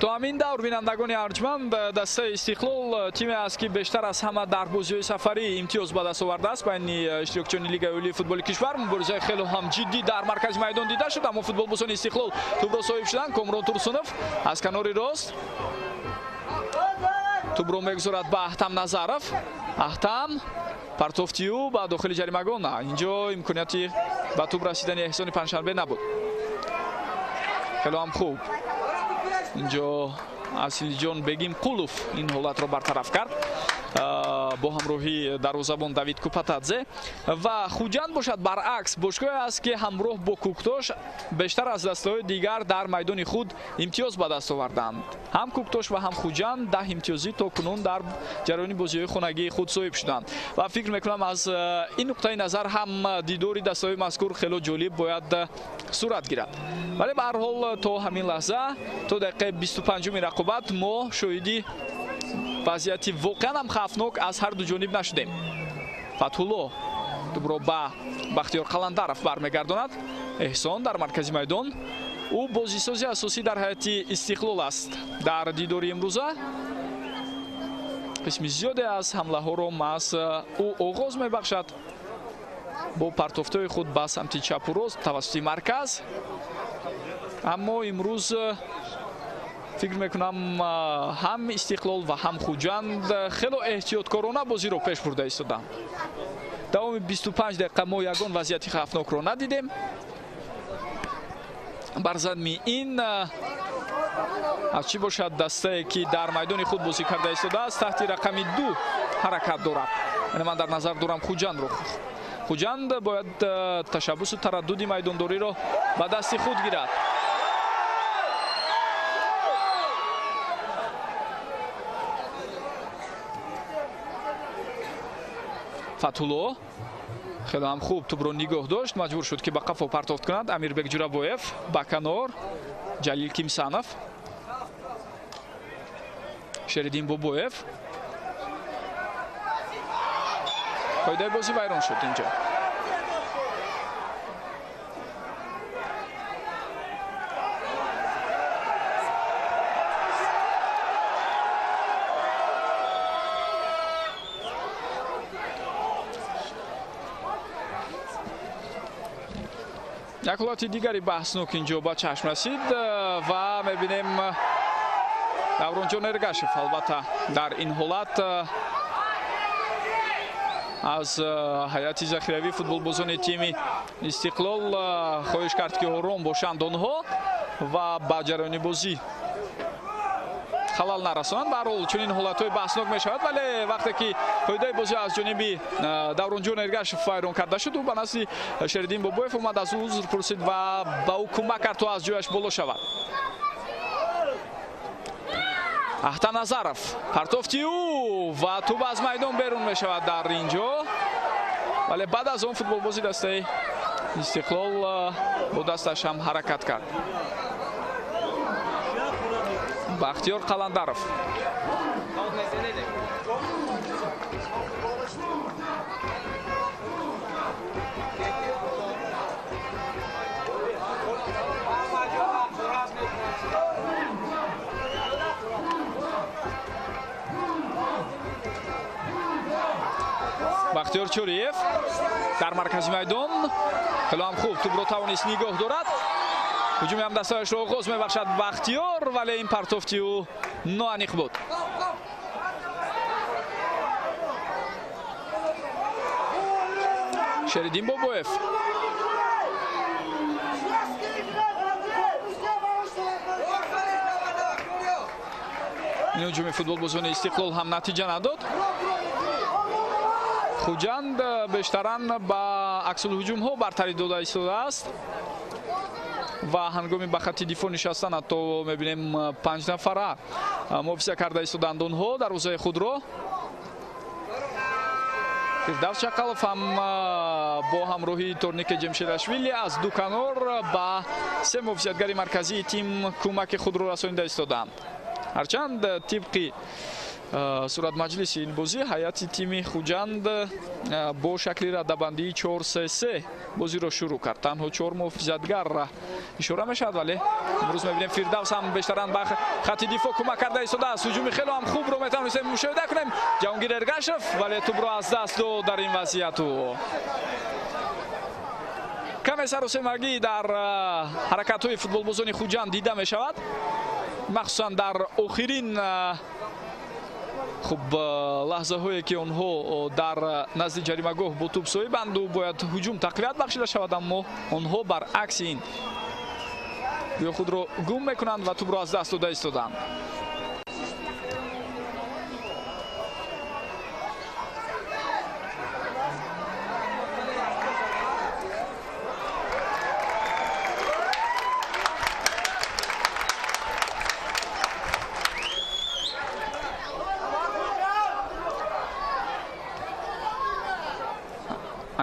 То ҳамин давр, бинандагони арҷманд, дастаи Истиқлол тиме аст, ки бештар аз ҳама дар бозиҳои сафарӣ имтиёз ба даст овардааст. Байни иштирокчиёни Лигаи олии футболи кишвар муборизаи хело ҳам ҷиддӣ дар маркази майдон дида шуд, аммо футболбозони Истиқлол тӯбро соҳиб шуданд. Комрон Турсунов аз канори рост тӯбро мегузорад ба Аҳтам Назаров. Аҳтам, партофти ӯ ба дохили ҷаримагоҳ. На, инҷо имконияти ба тӯб расидани Эҳсони Панҷшанбе набуд. Хело ҳам хуб инҷо Асилҷон Бегим Қулов ин ҳолатро бартараф кард бо ҳамроҳии дарвозабон Давид Купатадзе. Ва Хуҷанд бошад баръакс бошгоҳе аст, ки ҳамроҳ бо Куктош бештар аз дастаҳои дигар дар майдони худ имтиёз ба даст оварданд. Ҳам Куктош ва ҳам Хуҷанд 10 имтиёзӣ то кунун дар ҷараёни бозиҳои хонагии худ соҳиб шуданд ва фикр мекунам аз ин нуқтаи назар ҳам дидори дастаҳои мазкур хело ҷолиб бояд сурат гирад. Вале ба ҳар ҳол то ҳамин лаҳза, то дақиқаи 25-уми рақобат мо шоҳиди вазъияти воқеан ҳам хавфнок аз ҳар ду ҷониб нашудем. Фатҳулло тӯбро ба Бахтиёр Қаландаров бармегардонад. Эҳсон дар маркази майдон. Ӯ бозисози асосӣ дар ҳайати Истиқлол аст. Дар дидори имрӯза қисми зиёде аз ҳамлаҳоро маҳз ӯ оғоз мебахшад бо партофтҳои худ ба самти чапу рост тавассути марказ. Аммо имрӯз фикр мекунам ҳам Истиқлол ва ҳам Хуҷанд хело эҳтиёткорона бозиро пеш бурда истоданд. Давоми 25 дақиқа мо ягон вазъияти хавфнокро надидем. Бар замми ин аз чӣ бошад, дастае ки дар майдони худ бозӣ карда истодааст таҳти рақами 2 ҳаракат дорад. Яъне ман дар назар дорам Хуҷандро. Хуҷанд бояд ташаббусу тараддуди майдондориро ба дасти худ гирад. Фатҳулло хеле ҳам хуб тӯбро нигоҳ дошт, маҷбур шуд, ки ба қафо партофт кунад. Амирбек Ҷурабоев ба канор, Ҷалил Кимсанов, Шериддин Бобоев. Қоидаи бозӣ вайрон шуд инҷо. Як ҳолати дигари баҳснок инҷо ба чашм расид ва мебинем Давронҷон Эргашев албатта дар ин ҳолат аз ҳайати захиравии футболбозони тими Истиқлол хоҳиш кард, ки ором бошанд онҳо ва ба ҷараёни бозӣ халал нарасонанд. Ба ҳар ҳол чунин ҳолатҳои баҳснок мешавад, вале вақте ки қоидаи бозӣ аз ҷониби Давронҷон Эргашев вайрон карда шуд, ӯ ба назди Шериддин Бобоев омад, аз ӯ узр пурсид ва ба ӯ кӯмак кард то аз ҷояш боло шавад. Ахтаназаров партофти ӯ ва тӯб аз майдон берун мешавад дар ин ҷо, вале баъд аз он футболбози дастаи Истиқлол бо дасташ ҳам ҳаракат кард. Бахтиёр Қаландаров. Бахтиёр Чориев дар маркази майдон хеле ҳам хуб тӯбро тавонист нигоҳ дорад. Ҳуҷуми ҳамдастаашро оғоз мебахшад Бахтиёр, вале ин партофти ӯ ноаниқ буд. Шериддин Бобоев. Ин ҳуҷуми футболбозони Истиқлол ҳам натиҷа надод. Хуҷанд бештаран ба аксулҳуҷумҳо бартарӣ дода истодааст ва ҳангоми ба хатти дифоъ нишастан ҳатто мебинем 5 нафара муҳофиза карда истоданд онҳо дарвозаи худро. Фирдавс Чақалов ҳам бо ҳамроҳии Торнике Ҷамшедашвили аз ду канор ба се муҳофизатгари марказии тим кӯмаки худро расонида истодаанд. Ҳарчанд тибқи суратмаҷлиси ин бозӣ ҳайати тими Хуҷанд бо шакли радабандии 4-3-3 бозиро шурӯъ кард. Танҳо 4 муҳофизатгар ишора мешавад, вале имрӯз мебинем Фирдавс ҳам бештаран ба хатти дифоъ кӯмак карда истодааст. Ҳуҷуми хеле ҳам хубро метавонистем мушоҳида кунем. Ҷаҳонгир Эргашев, вале тӯбро аз даст дод дар ин вазъияту. Каме саросемагӣ дар ҳаракатҳои футболбозони Хуҷанд дида мешавад, махсусан дар охирин хуб лаҳзаҳое ки онҳо дар назди ҷаримагоҳ бо тӯб соҳибанду бояд ҳуҷум тақвият бахшида шавад, аммо онҳо баръакси ин гӯё худро гум мекунанд ва тӯбро аз даст дода истодаанд.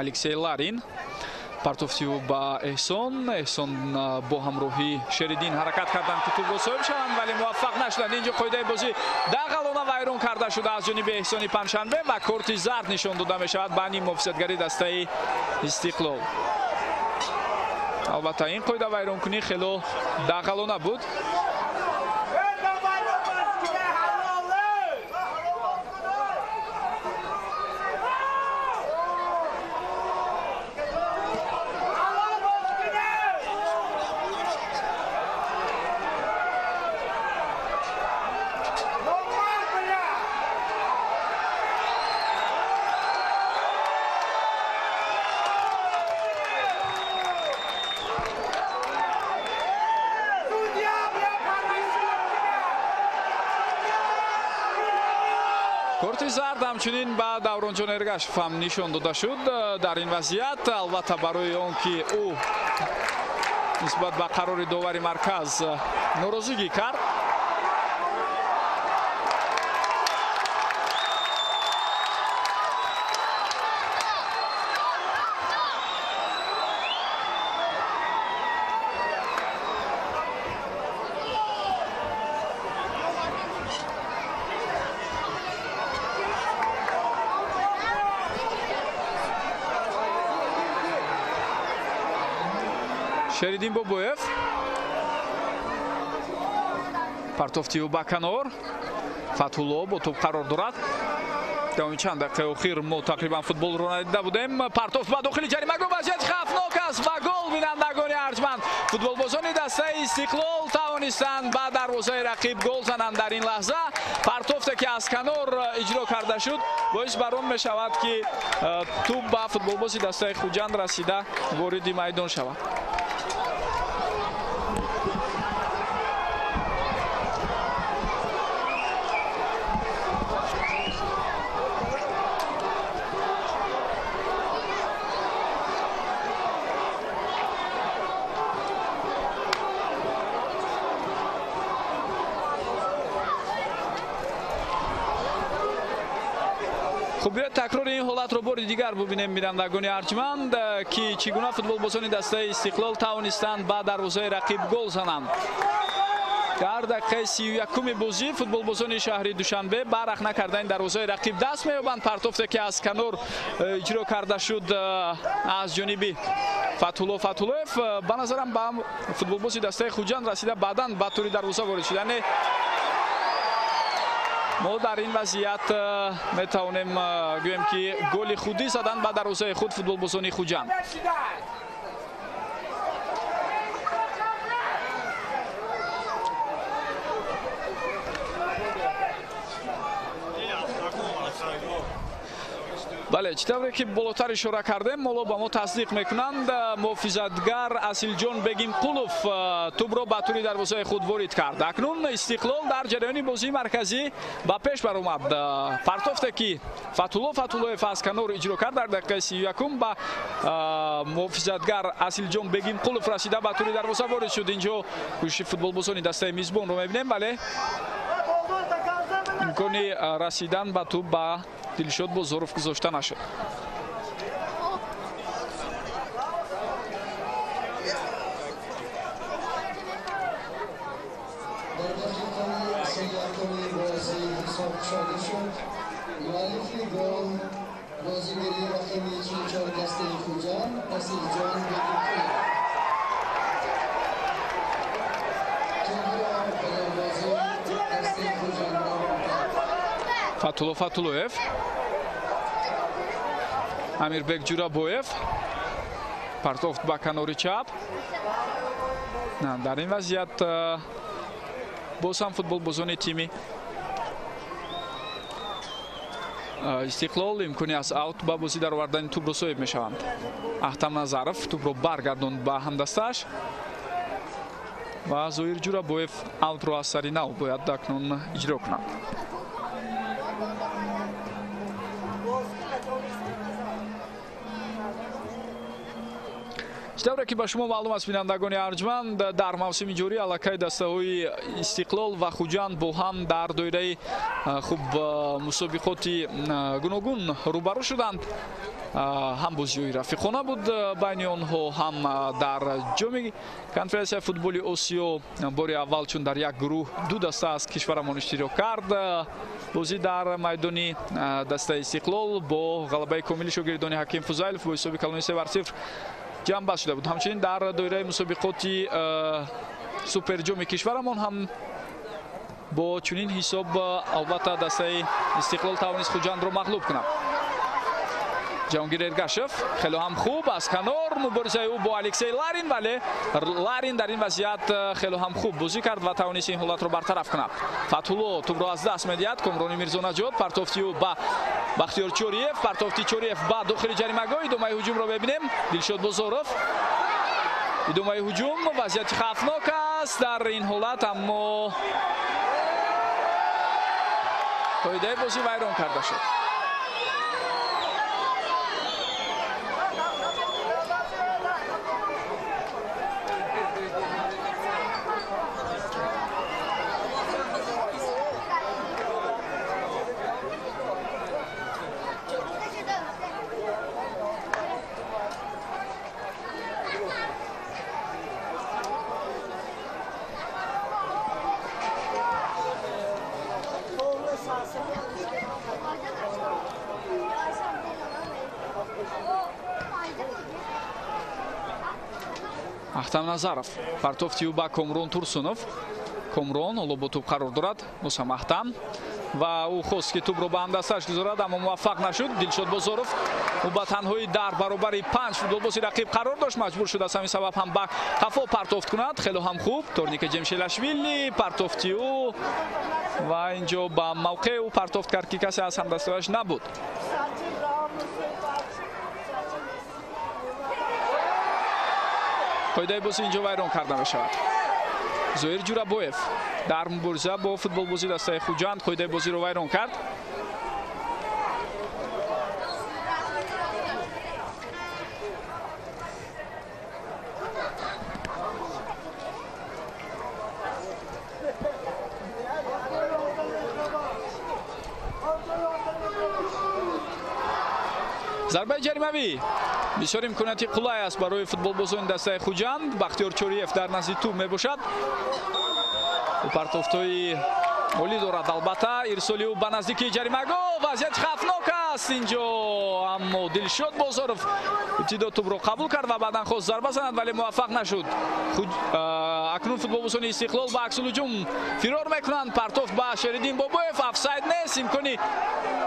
Алексей Ларин партофти ӯ ба Эҳсон. Эҳсон бо ҳамроҳии Шериддин ҳаракат карданд ки тӯбро соҳиб шаванд, вале муваффақ нашуданд. Инҷо қоидаи бозӣ дағалона вайрон карда шуда аз ҷониби Эҳсони Панҷшанбе ва корти зард нишон дода мешавад ба ним муҳофизатгари дастаи Истиқлол. Албатта ин қоида вайронкунӣ хело дағалона буд. Корти зард ҳамчунин ба Давронҷон Эргашев ҳам нишон дода шуд дар ин вазъият. Албатта барои он ки ӯ нисбат ба қарори довари марказ норозигӣ кард. Шериддин Бобоев партофти ӯ ба канор. Фатҳулло бо тӯб қарор дорад. Давоми чанд дақиқаи охир мо тақрибан футболро надида будем. Партофт ба дохили ҷаримагоҳ, вазъияти хавфнок аст ва гол. Бинандагони арҷманд, футболбозони дастаи Истиқлол тавонистанд ба дарвозаи рақиб гол зананд дар ин лаҳза. Партофте ки аз канор иҷро карда шуд боис бар он мешавад ки тӯб ба футболбози дастаи Хуҷанд расида вориди майдон шавад. Хуб, биёед такрори ин ҳолатро бори дигар бубинем, бинандагони арҷманд, ки чӣ гуна футболбозони дастаи Истиқлол тавонистанд ба дарвозаи рақиб гол зананд. Дар дақиқаи 31-уми бозӣ футболбозони шаҳри Душанбе ба рахна кардани дарвозаи рақиб даст меёбанд. Партофте ки аз канор иҷро карда шуд аз ҷониби Фатҳулло Фатҳуллоев, ба назарам ба футболбози дастаи Хуҷанд расида, баъдан ба тури дарвоза ворид шуд. Яъне мо дар ин вазъият метавонем гӯем, ки голи худӣ задан ба дарвозаи худ футболбозони Хуҷанд. Бале, чӣ тавре ки болотар ишора кардем, ҳоло ба мо тасдиқ мекунанд, муҳофизатгар Асилҷон Бегимқулов тӯбро ба тури дарвозаи худ ворид кард. Акнун Истиқлол дар ҷараёни бозии марказӣ ба пеш баромад. Партофте ки Фатҳулло Фатҳуллоев аз канор иҷро кард дар дақиқаи 31 ба муҳофизатгар Асилҷон Бегимқулов расида, ба тури дарвоза ворид шуд. Инҷо кӯшиши футболбозони дастаи мизбонро мебинем, вале имкони расидан ба тӯб ба Дилшод Бозоров гузошта нашуд. Дар дақиқаи 31-уми бозӣ ҳисоб кушода шуд. Муаллифи гол бозигари рақами 44 дастаи Хуҷанд Асилҷон Бегимқулов. Тӯбро ба дарвозаи дастаи Хуҷанд равон кард. Фатҳулло Фатҳуллоев, Амирбек Ҷурабоев, партофт ба канори чап. Дар ин вазъият боз ҳам футболбозони тими Истиқлол имкони аз аут ба бозӣ даровардани тӯбро соҳиб мешаванд. Аҳтам Назаров тӯбро баргардонд ба ҳамдастааш ва Зоир Ҷурабоев аутро аз сари нав бояд акнун иҷро кунад. Чӣ тавре ки ба шумо маълум аст, бинандагони арҷманд, дар мавсими ҷорӣ аллакай дастаҳои Истиқлол ва Хуҷанд бо ҳам дар доираи хуб мусобиқоти гуногун рӯбарӯ шуданд. Ҳам бозиҳои рафиқона буд байни онҳо, ҳам дар ҷоми конференсияи футболи Осиё бори аввал, чун дар як гурӯҳ ду даста аз кишварамон иштирок кард. Бозӣ дар майдони дастаи Истиқлол бо ғалабаи комили шогирдони Ҳаким Фузайлов бо ҳисоби калони 3-0 ҷамъбаст шуда буд. Ҳамчунин дар доираи мусобиқоти суперҷоми кишварамон ҳам бо чунин ҳисоб албатта дастаи Истиқлол тавонист Хуҷандро мағлуб кунад. Ҷаҳонгир Эргашев хеле ҳам хуб аз канор муборизаи ӯ бо Алексей Ларин, вале Ларин дар ин вазъият хеле ҳам хуб бозӣ кард ва тавонист ин ҳолатро бартараф кунад. Фатҳулло тӯбро аз даст медиҳад. Комрони Мирзонаҷод, партофти ӯ ба Бахтиёр Чориев, партофти Чориев ба дохили ҷаримагоҳ. Идомаи ҳуҷумро мебинем. Дилшод Бозоров, идомаи ҳуҷум, вазъияти хавфнок аст дар ин ҳолат, аммо қоидаи бозӣ вайрон карда шуд. Ахтам Назаров, партофти ӯ ба Комрон Турсунов. Комрон ҳоло бо тӯб қарор дорад. Мусам Ахтам ва ӯ хост ки тӯбро ба ҳамдасташ гузорад, аммо муваффақ нашуд. Дилшод Бозоров, ӯ ба танҳоӣ дар баробари 5 футболбози рақиб қарор дошт, маҷбур шуд аз ҳамин сабаб ҳам ба қафо партофт кунад. Хело ҳам хуб Торника Ҷемшелашвили, партофти ӯ ва инҷо ба мавқеи ӯ партофт кард, ки касе аз ҳамдастааш набуд. Қоидаи бозӣ инҷо вайрон карда мешавад. Зоир Ҷурабоев дар мубориза бо футболбози дастаи Хуҷанд қоидаи бозиро вайрон кард. Зарбаи ҷаримавӣ бисёр имконияти қулай аст барои футболбозони дастаи Хуҷанд. Бахтиёр Чориев дар назди тӯб мебошад. Ӯ партофтҳои олӣ дорад, албатта. Ирсоли ӯ ба наздикии ҷаримагоҳ, вазъияти хавфнок аст инҷо, аммо Дилшод Бозоров ибтидо тӯбро қабул кард ва баъдан хост зарба занад, вале муваффақ нашуд. Акнун футболбозони Истиқлол ба аксулҳуҷум фирор мекунанд. Партофт ба Шериддин Бобоев, офсайд нест. Имкони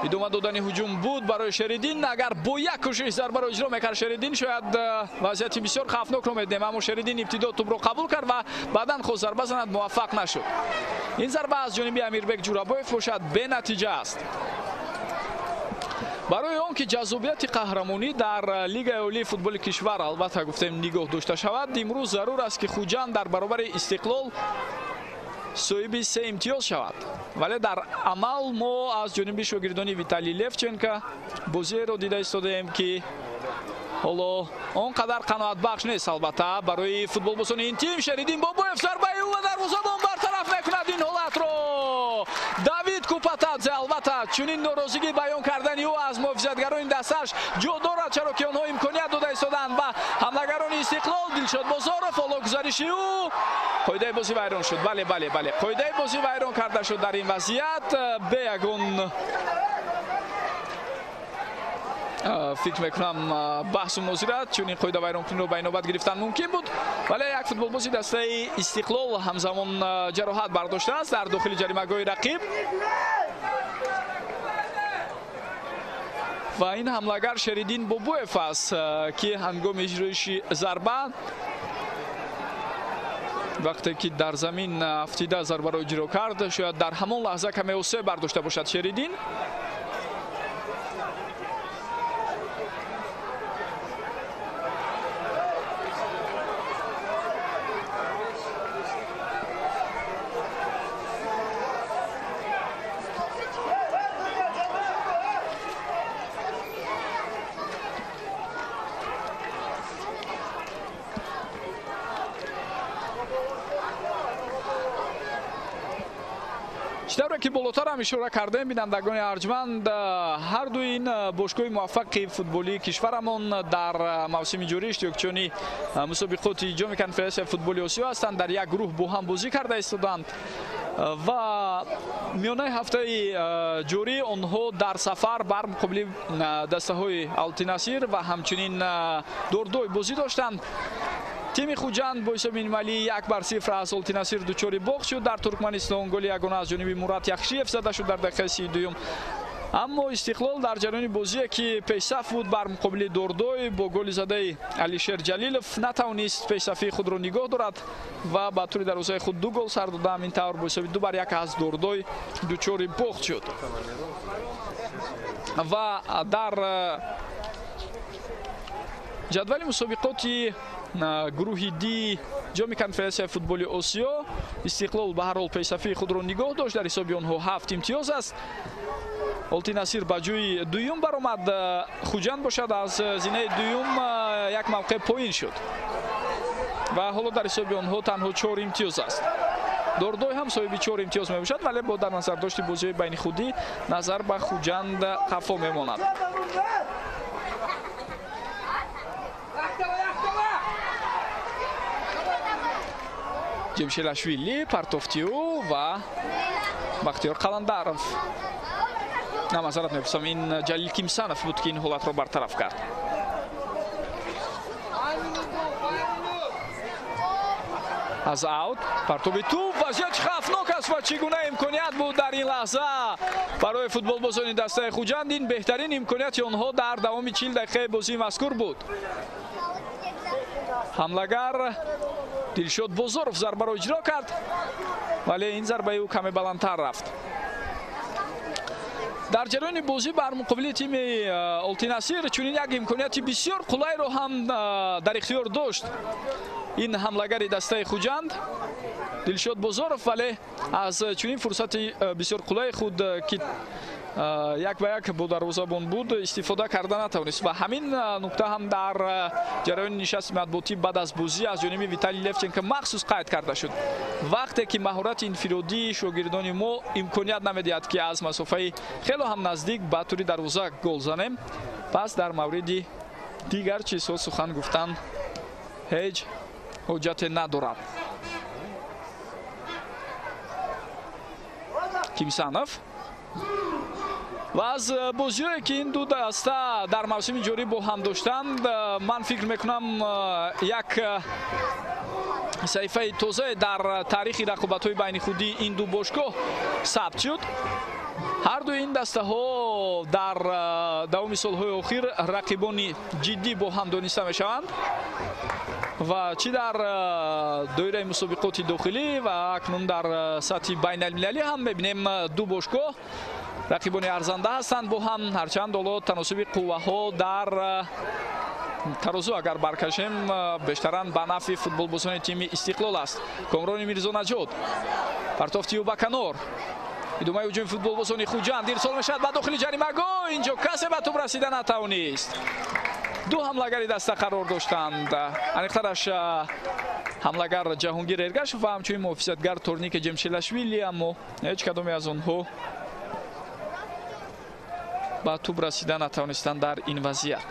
идома додани ҳуҷум буд барои Шериддин. Агар бо як кӯшиш зарбаро иҷро мекард Шериддин, шояд вазъияти бисёр хавфнокро медидем, аммо Шериддин ибтидо тӯбро қабул кард ва баъдан хост зарба занад, муваффақ нашуд. Ин зарба аз ҷониби Амирбек Ҷурабоев бошад, бенатиҷа аст. Барои он ки ҷаззобияти қаҳрамонӣ дар Лигаи олии футболи кишвар, албатта гуфтем, нигоҳ дошта шавад, имрӯз зарур аст, ки Хуҷанд дар баробари Истиқлол соҳиби 3 имтиёз шавад. Вале дар амал мо аз ҷониби шогирдони Виталий Левченко бозиеро дида истодаем, ки ҳоло он қадар қаноатбахш нест, албатта, барои футболбозони ин тим. Шериддин Бобоев, зарбаи ӯ ва дарвозабон бартараф мекунад ин ҳолатро. Давид Купатадзе, албатта, чунин норозигӣ баён кардани ӯ аз муҳофизатгарони дасташ ҷо дорад, чаро ки онҳо имконият дода истоданд ба ҳамлагарони Истиқлол. Дилшод Бозоров, ҳоло гузариши ӯ, қоидаи бозӣ вайрон шуд. Бале, бале, бале, қоидаи бозӣ вайрон карда шуд дар ин вазъият. Бе ягон, фикр мекунам, баҳсу мунозира чунин қоида вайронкуниро ба инобат гирифтан мумкин буд, вале як футболбози дастаи Истиқлол ҳамзамон ҷароҳат бардоштааст дар дохили ҷаримагоҳи рақиб ва ин ҳамлагар Шериддин Бобоев аст, ки ҳангоми иҷроиши зарба, вақте ки дар замин афтида зарбаро иҷро кард, шояд дар ҳамон лаҳза каме осеб бардошта бошад Шериддин. Чӣ тавре ки болотар ҳам ишора кардем, бинандагони арҷманд, ҳар дуи ин бошгоҳи муваффақи футболии кишварамон дар мавсими ҷорӣ иштирокчиёни мусобиқоти ҷоми конфедератсияи футболи Осиё ҳастанд. Дар як гурӯҳ бо ҳам бозӣ карда истоданд ва миёнаи ҳафтаи ҷорӣ онҳо дар сафар бар муқобили дастаҳои Алтинасир ва ҳамчунин Дордой бозӣ доштанд. Тими Хуҷанд бо ҳисоби минималии 1-0 аз Олтинасир дучори бохт шуд. Дар Туркманистон голи ягона аз ҷониби Мурат Яхшиев зада шуд дар дақиқаи 32. Аммо Истиқлол дар ҷараёни бозие, ки пешсаф буд бар муқобили Дордой, бо голи задаи Алишер Ҷалилов натавонист пешсафии худро нигоҳ дорад ва ба тури дарвозаи худ 2 гол сар дода, ҳамин тавр бо ҳисоби 2-1 аз Дордой дучори бохт шуд. Ва дар ҷадвали мусобиқоти гурӯҳи Д ҷоми конфедератсияи футболи Осиё Истиқлол ба ҳар ҳол пешсафии худро нигоҳ дошт. Дар ҳисоби онҳо 7 имтиёз аст. Олтинасир ба ҷои дуюм баромад, Хуҷанд бошад аз зинаи дуюм як мавқеъ поин шуд ва ҳоло дар ҳисоби онҳо танҳо 4 имтиёз аст. Дордой ҳам соҳиби 4 имтиёз мебошад, вале бо дар назар дошти бозиҳои байни худӣ назар ба Хуҷанд қафо мемонад. Ҷемшелашвили, партофти ӯ ва Бахтиёр Қаландаров. На, маъзарат мепурсам, ин Ҷалил Кимсанов буд, ки ин ҳолатро бартараф кард. Аз аут партоби тӯб, вазъият хавфнок аст ва чӣ гуна имконият буд дар ин лаҳза барои футболбозони дастаи Хуҷанд. Ин беҳтарин имконияти онҳо дар давоми 40 дақиқаи бозии мазкур буд. Ҳамлагар Дилшод Бозоров зарбаро иҷро кард, вале ин зарбаи ӯ каме баландтар рафт. Дар ҷараёни бозӣ бар муқобили тими Олтинасир чунин як имконияти бисёр қулайро ҳам дар ихтиёр дошт ин ҳамлагари дастаи Хуҷанд Дилшод Бозоров, вале аз чунин фурсати бисёр қулайи худ, ки Як ба як бо дарвозабон буд, истифода карда натавонист ва ҳамин нукта ҳам дар ҷараёни нишасти матбуотӣ баъд аз бозӣ аз ҷониби Виталий Левченко махсус қайд карда шуд. Вақте ки маҳорати инфиродии шогирдони мо имконият намедиҳад, ки аз масофаи хело ҳам наздик ба тури дарвоза гол занем, пас дар мавриди дигар чизҳо сухан гуфтан ҳеҷ ҳоҷате надорад. Кимсанов ва аз бозиҳое ки ин ду даста дар мавсими ҷорӣ бо ҳам доштанд, ман фикр мекунам, як саҳифаи тозае дар таърихи рақобатҳои байни худии ин ду бошгоҳ сабт шуд. Ҳар дуи ин дастаҳо дар давоми солҳои охир рақибони ҷиддӣ бо ҳам дониста мешаванд ва чӣ дар доираи мусобиқоти дохилӣ ва акнун дар сатҳи байналмилалӣ ҳам мебинем, ду бошгоҳ рақибони арзанда ҳастанд бо ҳам. Ҳарчанд ҳоло таносуби қувваҳо дар тарозу агар баркашем, бештаран ба нафъи футболбозони тими Истиқлол аст. Комрони Мирзонаҷот, партофти ӯ ба канор, идомаи ҳуҷуми футболбозони Хуҷанд, ирсол мешавад ба дохили ҷаримагоҳ. Инҷо касе ба тӯб расида натавонист. Ду ҳамлагари даста қарор доштанд, аниқтараш ҳамлагар Ҷаҳонгир Эргашев ва ҳамчунин муҳофизатгар Торнике Ҷемшелашвили, аммо ҳеҷ кадоме аз онҳо ба тӯб расида натавонистанд дар ин вазъият.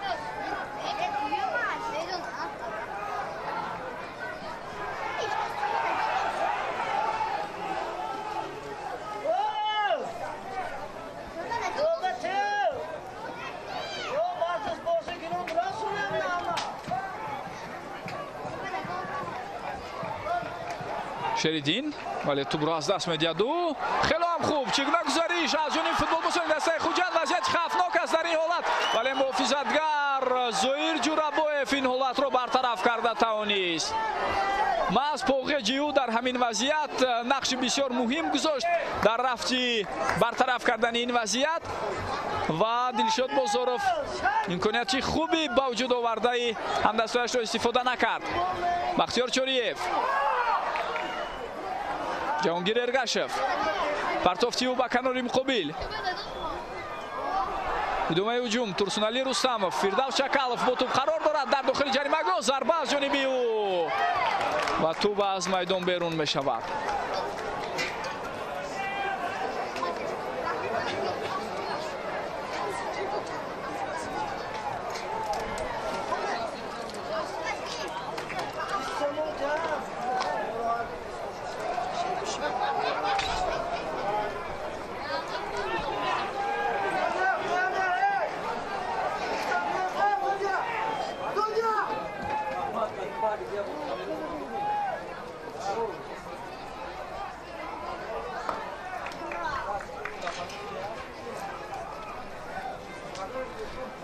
Шеридин, вале тӯбро аз даст медиҳад ӯ. Хело ҳам хуб, чӣ гуна гузариш аз ҷониби футболбозони дастаи Хуҷанд. Вазъияти хавфнок аст дар ин ҳолат, вале муҳофизатгар Зоир Ҷурабоев ин ҳолатро бартараф карда тавонист. Маҳз Поғеҷи ӯ дар ҳамин вазъият нақши бисёр муҳим гузошт дар рафти бартараф кардани ин вазъият ва Дилшод Бозоров имконияти хуби ба вуҷуд овардаи ҳамдастояшро истифода накард. Бахтиёр Чориев, Ҷаҳонгир Эргашев, партофти ӯ ба канори муқобил. Идомаи ҳуҷум, Турсунали Рустамов, Фирдавс Чакалов бо тӯб қарор дорад дар дохили ҷаримагоҳ. Зарба аз ҷониби ӯ ва тӯб аз майдон берун мешавад.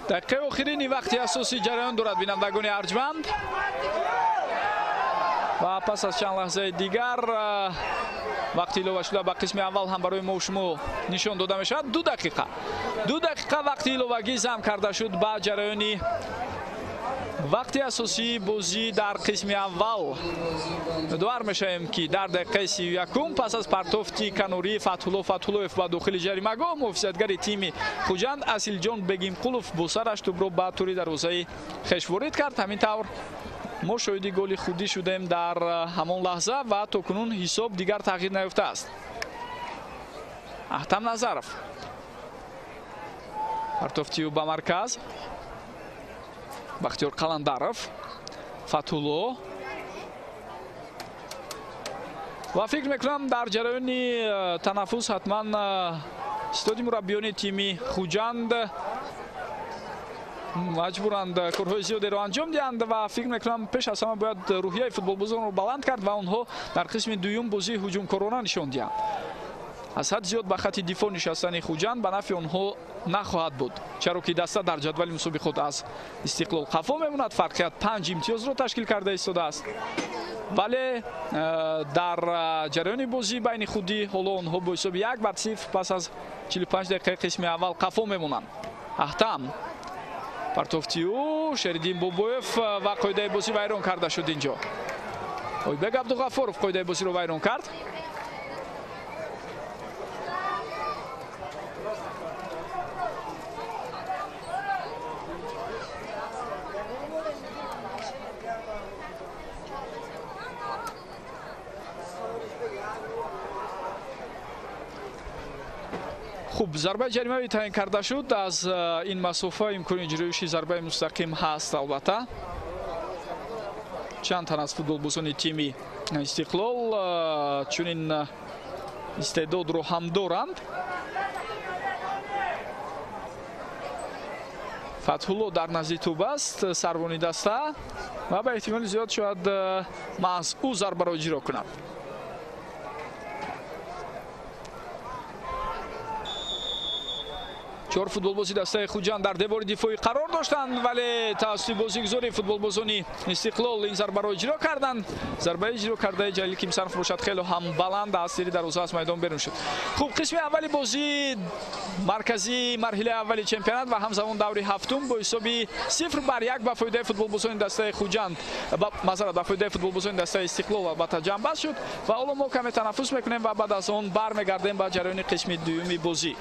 Дақиқаи охирини вақти асосии ҷараён дорад, бинандагони арҷманд, ва пас аз чанд лаҳзаи дигар вақти иловашуда ба қисми аввал ҳам барои мо шумо нишон дода мешавад. 2 дақиқа, 2 дақиқа вақти иловагӣ зам карда шуд ба ҷараёни вақти асосии бозӣ дар қисми аввал. Умедвор мешавем, ки дар дақиқаи 31 пас аз партофти канории Фатҳулло Фатҳуллоев ба дохили ҷаримагоҳ, муҳофизатгари тими Хуҷанд Асилҷон Бегимқулов бо сараш тӯбро ба тури дарвозаи хеш ворид кард. Ҳамин тавр мо шоҳиди голи худӣ шудем дар ҳамон лаҳза ва то кунун ҳисоб дигар тағйир наёфтааст. Аҳтам Назаров, партофти ӯ ба марказ, Бахтиёр Қаландаров, Фатҳулло ва фикр мекунам, дар ҷараёни танаффус ҳатман истоди мураббиёни тими Хуҷанд маҷбуранд корҳои зиёдеро анҷом диҳанд ва фикр мекунам, пеш аз ҳама бояд рӯҳияи футболбозонро баланд кард ва онҳо дар қисми дуюм бозии ҳуҷумкорона нишон диҳанд. Аз ҳад зиёд ба хати дифоъ нишастани Хуҷанд ба нафъи онҳо нахоҳад буд, чаро ки даста дар ҷадвали мусобиқот аз Истиқлол қафо мемонад. Фарқият 5 имтиёзро ташкил карда истодааст, вале дар ҷараёни бозӣ байни худӣ ҳоло онҳо бо ҳисоби 1-0 пас аз 45 дақиқаи қисми аввал қафо мемонанд. Аҳтам, партофти ӯ, Шериддин Бобоев ва қоидаи бозӣ вайрон карда шуд. Инҷо Ойбек Абдуғаффоров қоидаи бозиро вайрон кард. Хуб, зарбаи ҷаримавӣ таъин карда шуд. Аз ин масофа имкони иҷроиши зарбаи мустақим ҳаст. Албатта чанд тан аз футболбозони тими Истиқлол чунин истеъдодро ҳам доранд. Фатҳулло дар назди тӯб аст, сарвони даста, ва ба эҳтимоли зиёд шояд маҳз ӯ зарбаро иҷро кунад. Чор футболбози дастаи Хуҷанд дар девори дифоӣ қарор доштанд, вале тавассути бозигузори футболбозони Истиқлол ин зарбаро иҷро карданд. Зарбаи иҷро кардаи Ҷалил Кимсанов бошад хеле ҳам баланд аз сири дарвоза аз майдон берун шуд. Хуб, қисми аввали бозии марказии марҳилаи аввали чемпионат ва ҳамзамон даври ҳафтум бо ҳисоби 0-1 ба фоидаи футболбозони дастаи Хуҷанд, маъзарат, ба фоидаи футболбозони дастаи Истиқлол албатта ҷамъбаст шуд. Ва ҳоло мо каме танаффус мекунем ва баъд аз он бармегардем ба ҷараёни қисми дуюми бозӣ.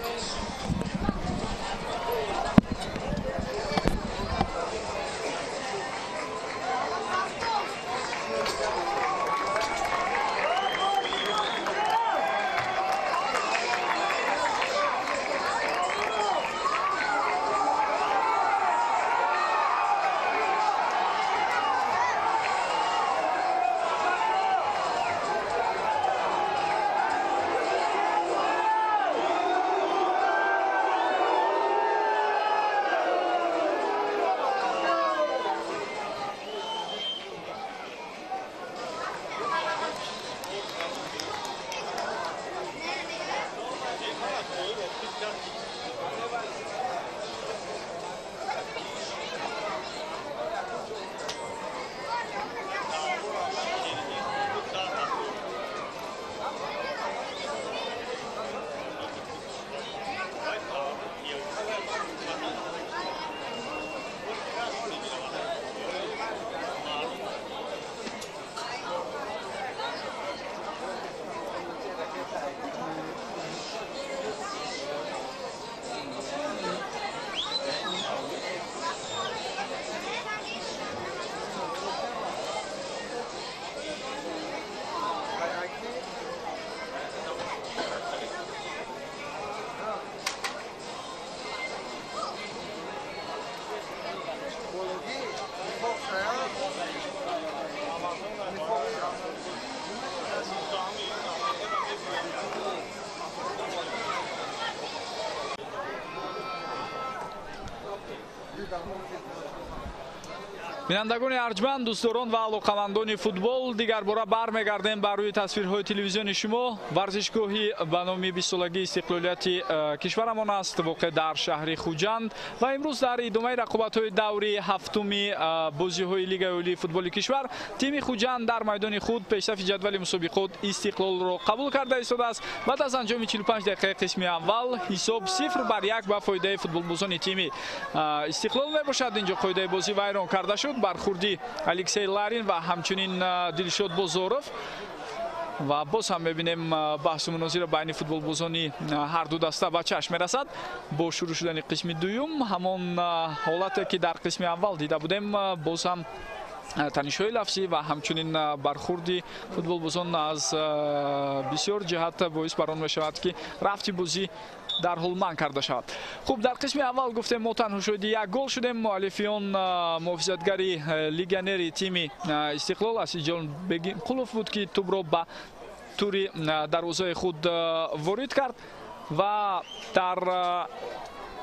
Бинандагони арҷманд, дӯстдорон ва алоқамандони футбол, дигарбора бармегардем бар рӯи тасвирҳои телевизиони шумо. Варзишгоҳи ба номи 20-солагии истиқлолияти кишварамон аст, воқеъ дар шаҳри Хуҷанд, ва имрӯз дар идомаи рақобатҳои даври ҳафтуми бозиҳои Лигаи олии футболи кишвар тими Хуҷанд дар майдони худ пешсафи ҷадвали мусобиқот Истиқлолро қабул карда истодааст. Баъд аз анҷоми 45 дақиқаи қисми аввал ҳисоб 0-1 ба фоидаи футболбозони тими Истиқлол мебошад. Инҷо қоидаи бозӣ вайрон карда шуд. Бархурди Алексей Ларин ва ҳамчунин Дилшод Бозоров, ва боз ҳам мебинем баҳсу мунозира байни футболбозони ҳар ду даста ба чашм мерасад. Бо шурӯъ шудани қисми дуюм ҳамон ҳолате ки дар қисми аввал дида будем, боз ҳам танишҳои лафзӣ ва ҳамчунин бархурди футболбозон аз бисёр ҷиҳат боис бар он мешавад, ки рафти бозӣ дарҳол манъ карда шавад. Хуб, дар қисми аввал гуфтем мо танҳо шоҳиди як гол шудем. Муаллифи он муҳофизатгари легионери тими Истиқлол Асиҷон Бегимқулов буд, ки тӯбро ба тури дарвозаи худ ворид кард ва дар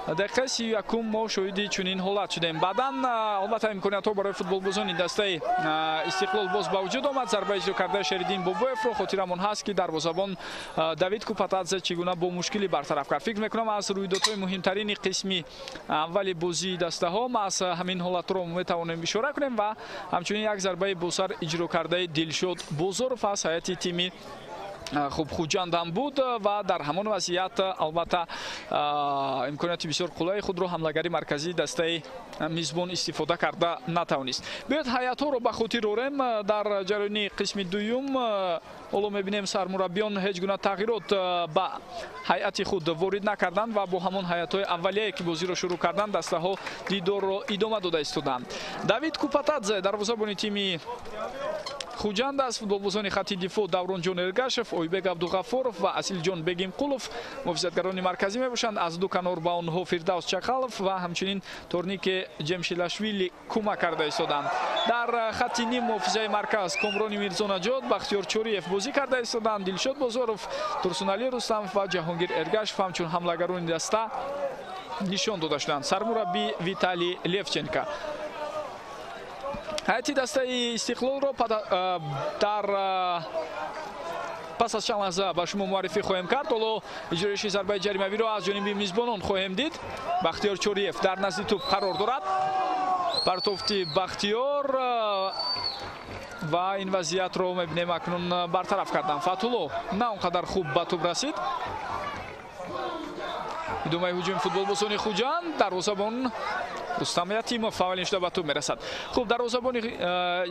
дақиқаи 31 мо шоҳиди чунин ҳолат шудем. Баъдан албатта имкониятҳо барои футболбозони дастаи Истиқлол боз ба вуҷуд омад. Зарбаи иҷро кардаи Шериддин Бобоевро хотирамон ҳаст, ки дарвозабон Давид Купатадзе чӣ гуна бо мушкилӣ бартараф кард. Фикр мекунам аз рӯйдодҳои муҳимтарини қисми аввали бозии дастаҳо ма аз ҳамин ҳолатро метавонем ишора кунем ва ҳамчунин як зарбаи босар иҷро кардаи Дилшод Бозоров аз ҳайати тими хуб Хуҷанд ҳам буд ва дар ҳамон вазъият албатта имконияти бисёр қулайи худро ҳамлагари марказии дастаи мизбон истифода карда натавонист. Биёед ҳайатҳоро ба хотир орем. Дар ҷараёни қисми дуюм ҳоло мебинем сармураббиён ҳеҷ гуна тағйирот ба ҳайати худ ворид накарданд ва бо ҳамон ҳайатҳои аввалие ки бозиро шурӯъ карданд дастаҳо дидорро идома дода истоданд. Давид Купатадзе дарвозабони тими Хуҷанд аст. Футболбозони хати дифоъ Давронҷон Эргашев, Ойбек Абдуғаффоров ва Асилҷон Бегимқулов муҳофизатгарони марказӣ мебошанд. Аз ду канор ба онҳо Фирдавс Чақалов ва ҳамчунин Торнике Ҷемшилашвили кӯмак карда истоданд. Дар хати ним муҳофизаи марказ Комрони Мирзонаҷот, Бахтиёр Чориев бозӣ карда истоданд. Дилшод Бозоров, Турсунали Рустамов ва Ҷаҳонгир Эргашев ҳамчун ҳамлагарони даста нишон дода шуданд. Сармураббӣ Виталий Левченко. Ҳайати дастаи Истиқлолро дар пас аз чанд лаҳза ба шумо муаррифӣ хоҳем кард. Ҳоло иҷроиши зарбаи ҷаримавиро аз ҷониби мизбонон хоҳем дид. Бахтиёр Чориев дар назди тӯб қарор дорад. Партофти Бахтиёр ва ин вазъиятро мебинем акнун бартараф кардан. Фатулло на он қадар хуб ба тӯб расид. Идомаи ҳуҷуми футболбозони Хуҷанд. Дарвозабон Рустам Ятимов аввалин шуда ба тӯб мерасад. Хуб, дарвозабони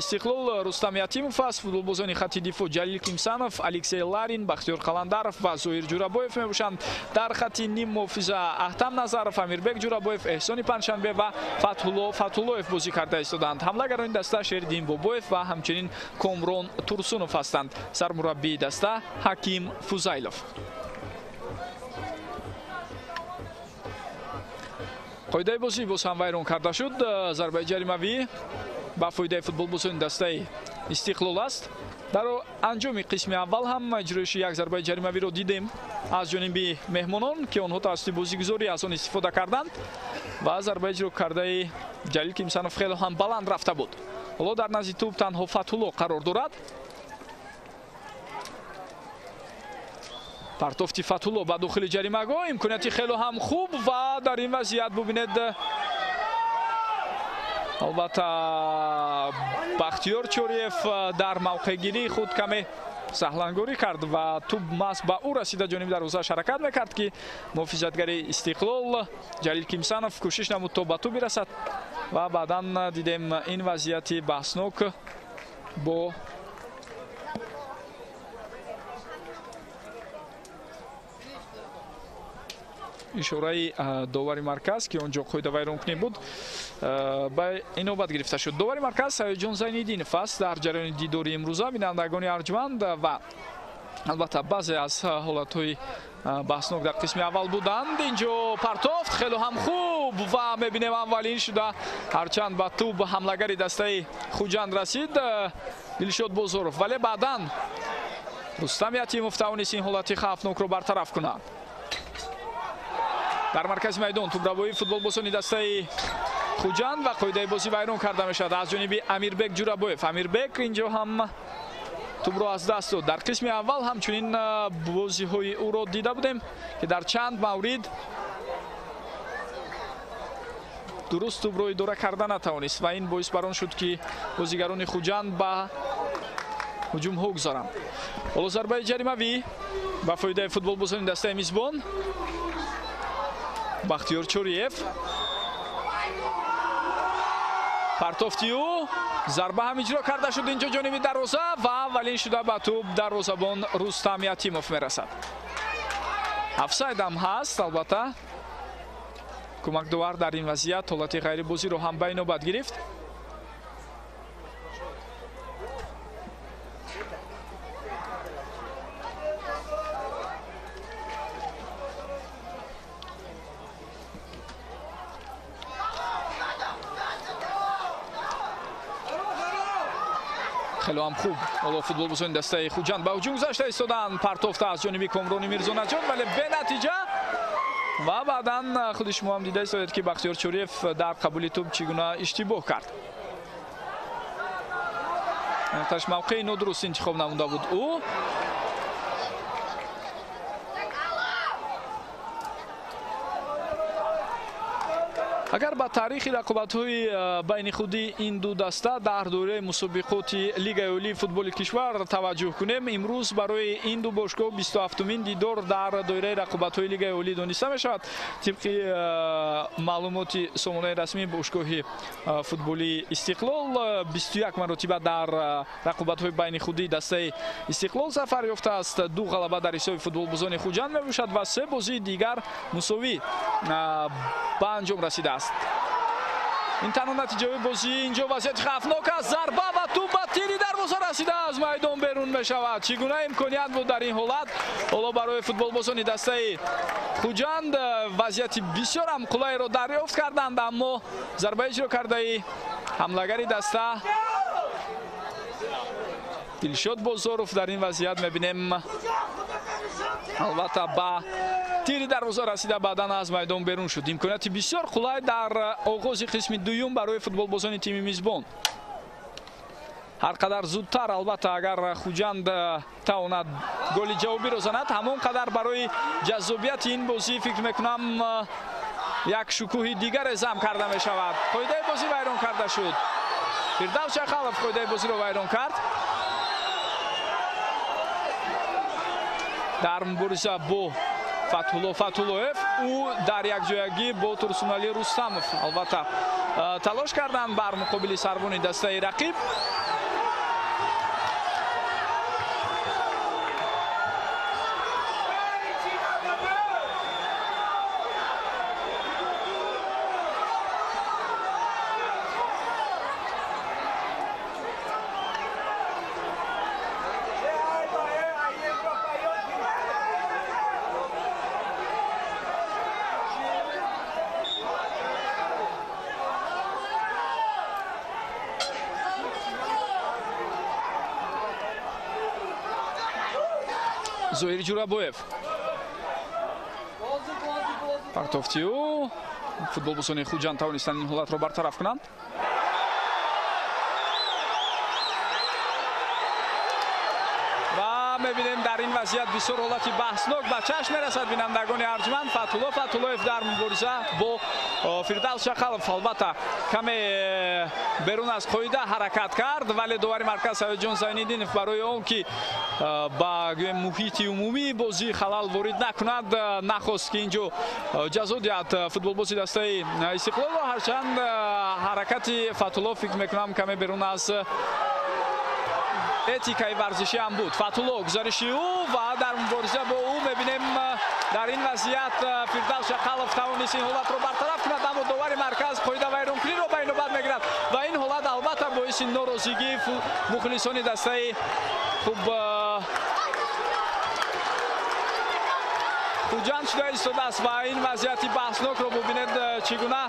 Истиқлол Рустам Ятимов аст. Футболбозони хати дифоъ Ҷалил Кимсанов, Алексей Ларин, Бахтиёр Қаландаров ва Зоир Ҷурабоев мебошанд. Дар хати ним муҳофиза Аҳтам Назаров, Амирбек Ҷурабоев, Эҳсони Панҷшанбе ва Фатҳулло Фатҳуллоев бозӣ карда истоданд. Ҳамлагарони даста Шериддин Бобоев ва ҳамчунин Комрон Турсунов ҳастанд. Сармураббии даста Ҳаким Фузайлов. Қоидаи бозӣ боз ҳам вайрон карда шуд. Зарбаи ҷаримавӣ ба фоидаи футболбозони дастаи Истиқлол аст. Дар анҷоми қисми аввал ҳам иҷроиши як зарбаи ҷаримавиро дидем аз ҷониби меҳмонон, ки онҳо тавассути бозигузорӣ аз он истифода карданд ва зарбаи иҷро кардаи Ҷалил Кимсанов хеле ҳам баланд рафта буд. Ҳоло дар назди тӯб танҳо Фатҳулло қарор дорад. Партофти Фатҳулло ба дохили ҷаримагоҳ, имконияти хеле ҳам хуб ва дар ин вазъият бубинед, албатта Бахтиёр Чориев дар мавқеъгирии худ каме саҳлангорӣ кард ва тӯб маҳз ба ӯ расида ҷониби дарвозааш ҳаракат мекард, ки муҳофизатгари Истиқлол Ҷалил Кимсанов кӯшиш намуд то ба тӯб бирасад ва баъдан дидем ин вазъияти баҳснок бо ишораи довари марказ, ки он ҷо қоидавайронкунӣ буд, ба инобат гирифта шуд. Довари марказ Саидҷон Зайниддинов аст. Дар ҷараёни дидори имрӯза бинандагони арҷманд ва албатта баъзе аз ҳолатҳои баҳснок дар қисми аввал буданд. Инҷо партофт хеле ҳам хуб ва мебинем аввалин шуда ҳарчанд ба тӯб ҳамлагари дастаи Хуҷанд расид Дилшод Бозоров, вале баъдан Рустам Ятимов тавонист ин ҳолати хавфнокро бартараф кунад. Дар маркази майдон тӯбравоии футболбозони дастаи Хуҷанд ва қоидаи бозӣ вайрон карда мешавад аз ҷониби Амирбек Ҷурабоев. Амирбек инҷо ҳам тӯбро аз даст дод. Дар қисми аввал ҳамчунин бозиҳои ӯро дида будем, ки дар чанд маврид дуруст тӯбро идора карда натавонист ва ин боис бар он шуд, ки бозигарони Хуҷанд ба ҳуҷумҳо гузаранд. Ҳоло зарбаи ҷаримавӣ ба фоидаи футболбозони дастаи мизбон. Бахтиёр Чориев, партофти ӯ, зарба ҳам иҷро карда шуд инҷо ҷониби дарвоза ва аввалин шуда ба тӯб дарвозабон Рустам Ятимов мерасад. Офсайд ҳам ҳаст, албатта кӯмакдовар дар ин вазъият ҳолати ғайрибозиро ҳам ба инобат гирифт. Хеле ҳам хуб ҳоло футболбозони дастаи Хуҷанд ба ҳуҷум гузашта истоданд. Партофта аз ҷониби Комрони Мирзонаҷот, вале бенатиҷа ва баъдан худи шумо ҳам дида истодед, ки Бахтиёр Чориев дар қабули тӯб чӣ гуна иштибоҳ кард. Таш мавқеи нодуруст интихоб намуда буд ӯ. Агар ба таърихи рақобатҳои байни худи ин ду даста дар доираи мусобиқоти Лигаи олии футболи кишвар таваҷҷӯҳ кунем, имрӯз барои ин ду бошгоҳ 27-умин дидор дар доираи рақобатҳои Лигаи олӣ дониста мешавад. Тибқи маълумоти сомонаи расмии бошгоҳи футболии Истиқлол, 21 маротиба дар рақобатҳои байни худи дастаи Истиқлол зафар ёфтааст. Ду ғалаба дар ҳисоби футболбозони Хуҷанд мебошад ва се бозии дигар мусовӣ ба анҷом расидааст. Ин танҳо натиҷаи бозӣ. Инҷо вазъияти хавфнок аст. Зарба ва тӯб ба тири дарвоза. дарвоза расида аз майдон берун мешавад. Чӣ гуна имконият буд дар ин ҳолат? Ҳоло барои футболбозони дастаи Хуҷанд вазъияти бисёр ҳам қулайро дарёфт карданд, аммо зарба иҷро кардаи ҳамлагари даста Дилшод Бозоров дар ин вазъият мебинем, албатта ба тири дарвоза расида баъдан аз майдон берун шуд. Имконияти бисёр қулай дар оғози қисми дуюм барои футболбозони тими мизбон. Ҳар қадар зудтар албатта агар Хуҷанд тавонад голи ҷавобиро занад, ҳамон қадар барои ҷаззобияти ин бозӣ фикр мекунам як шукӯҳи дигаре зам карда мешавад. Қоидаи бозӣ вайрон карда шуд. Фирдавс Чақалов қоидаи бозиро вайрон кард. Дар мубориза бо Фатҳулло Фатҳуллоев, ӯ дар якҷоягӣ бо Турсунали Рустамов албатта талош карданд бар муқобили сарбони дастаи рақиб. Зоир Ҷурабоев партофти ӯ, футболбозони Хуҷанд тавонистанд ин ҳолатро бартараф кунанд. Ва мебинем дар ин вазъият бисёр ҳолати баҳснок ба чашм мерасад. Бинандагони арҷманд, Фатҳулло Фатҳуллоев дар мубориза бо Фирдавс Чақалов албатта каме берун аз қоида ҳаракат кард, вале довари марказ Саидҷон Зайниддинов барои он ки ба муҳити умумии бозӣ халал ворид накунад, нахост ки инҷо ҷазо диҳад футболбози дастаи Истиқлолро. Ҳарчанд ҳаракати Фатҳулло фикр мекунам каме берун аз этикаи варзишӣ ҳам буд. Фатҳулло гузариши ӯ ва дар мубориза бо ӯ мебинем дар ин вазъият Фирдавс Чақалов тавонист ин ҳолатро бартараф кунад, аммо довари марказ қоида вайронкуниро ба инобат мегирад ва ин ҳолат албатта боиси норозигии мухлисони дастаи хуб Хуҷанд шуда истодааст. Ва ин вазъияти баҳснокро бубинед чӣ гуна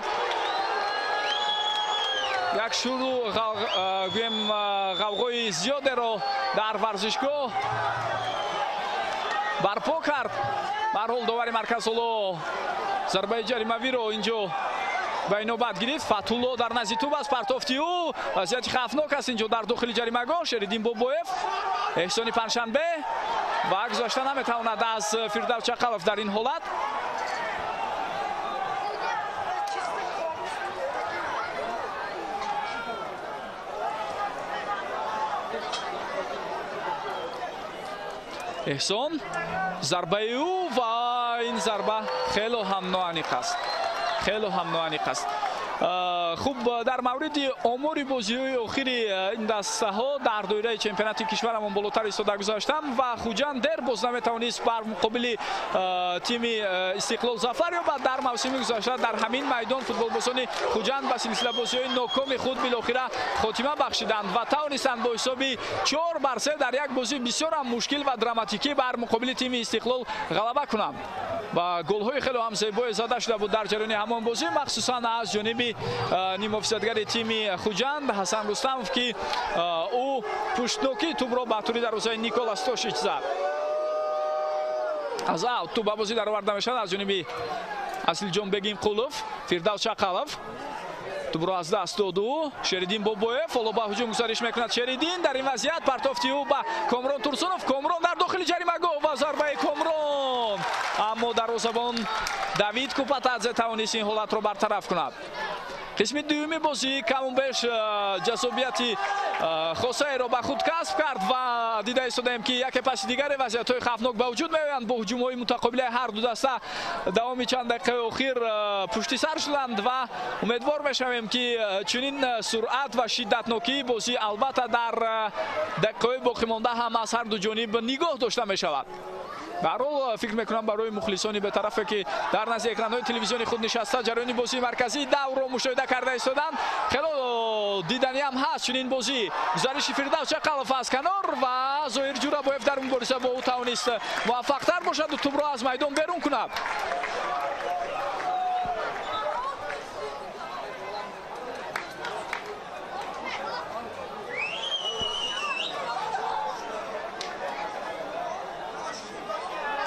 як шуру гӯем ғавғои зиёдеро дар варзишгоҳ барпо кард. Ба ҳар ҳол довари марказ ҳоло зарбаи ҷаримавиро инҷо ба инобат гирифт. Фатҳулло дар назди тӯб аст, партофти ӯ, вазъияти хавфнок аст инҷо дар дохили ҷаримагоҳ. Шериддин Бобоев, Эҳсони Панҷшанбе ва гузашта наметавонад аз Фирдавс Чақалов дар ин ҳолат. Эҳсон, зарбаи ӯ ва ин зарба хело ҳам ноаниқ аст, хело ҳам ноаниқ аст. Хуб, дар мавриди омори бозиҳои охири ин дастаҳо дар доираи чемпионати кишварамон болотар истода гузаштам ва Хуҷанд дер боз наметавонист бар муқобили тими Истиқлол зафар ёбад. Дар мавсими гузашта дар ҳамин майдон футболбозони Хуҷанд ба силсилабозиҳои нокоми худ билохира хотима бахшиданд ва тавонистанд бо ҳисоби 4-3 дар як бозии бисёр ҳам мушкил ва драматикӣ бар муқобили тими Истиқлол ғалаба кунанд. Ва голҳои хеле ҳам зебое зада шуда буд дар ҷараёни ҳамон бозӣ, махсусан аз ҷониби нимофисадгари тими Хуҷанд Ҳасан Рустамов, ки ӯ пуштнокии тӯбро ба тури дарвозаи Никола Стошич зад. Аз аут тӯб ба бозӣ дароварда мешавад аз ҷониби Асилҷон Бегимқулов. Фирдавс Чақалов тӯбро аз даст дод ӯ. Шериддин Бобоев ҳоло ба ҳуҷум гузариш мекунад. Шериддин дар ин вазъият партофти ӯ ба Комрон Турсунов. Комрон дар дохили ҷаримагоҳ ва зарбаи Комрон, аммо дарвозабон Давид Купатадзе тавонист ин ҳолатро бартараф кунад. Қисми дуюми бозӣ каму беш ҷаззобияти хосаеро ба худ касб кард ва дида истодаем, ки яке паси дигаре вазъиятҳои хавфнок ба вуҷуд меоянд. Бо ҳуҷумҳои мутақобилаи ҳар ду даста давоми чанд дақиқаи охир пушти сар шуданд ва умедвор мешавем, ки чунин суръат ва шиддатнокии бозӣ албатта дар дақиқаҳои боқимонда ҳам аз ҳар ду ҷониб нигоҳ дошта мешавад. Ба ҳар ҳол фикр мекунам барои мухлисони бетарафе ки дар назди экранҳои телевизиони худ нишаста ҷараёни бозии марказии даврро мушоҳида карда истоданд, хело диданӣ ҳам ҳаст чунин бозӣ. Гузариши Фирдавс Чақалов аз канор ва Зоҳир Ҷурабоев дар мубориза бо ӯ тавонист муваффақтар бошаду тӯбро аз майдон берун кунад.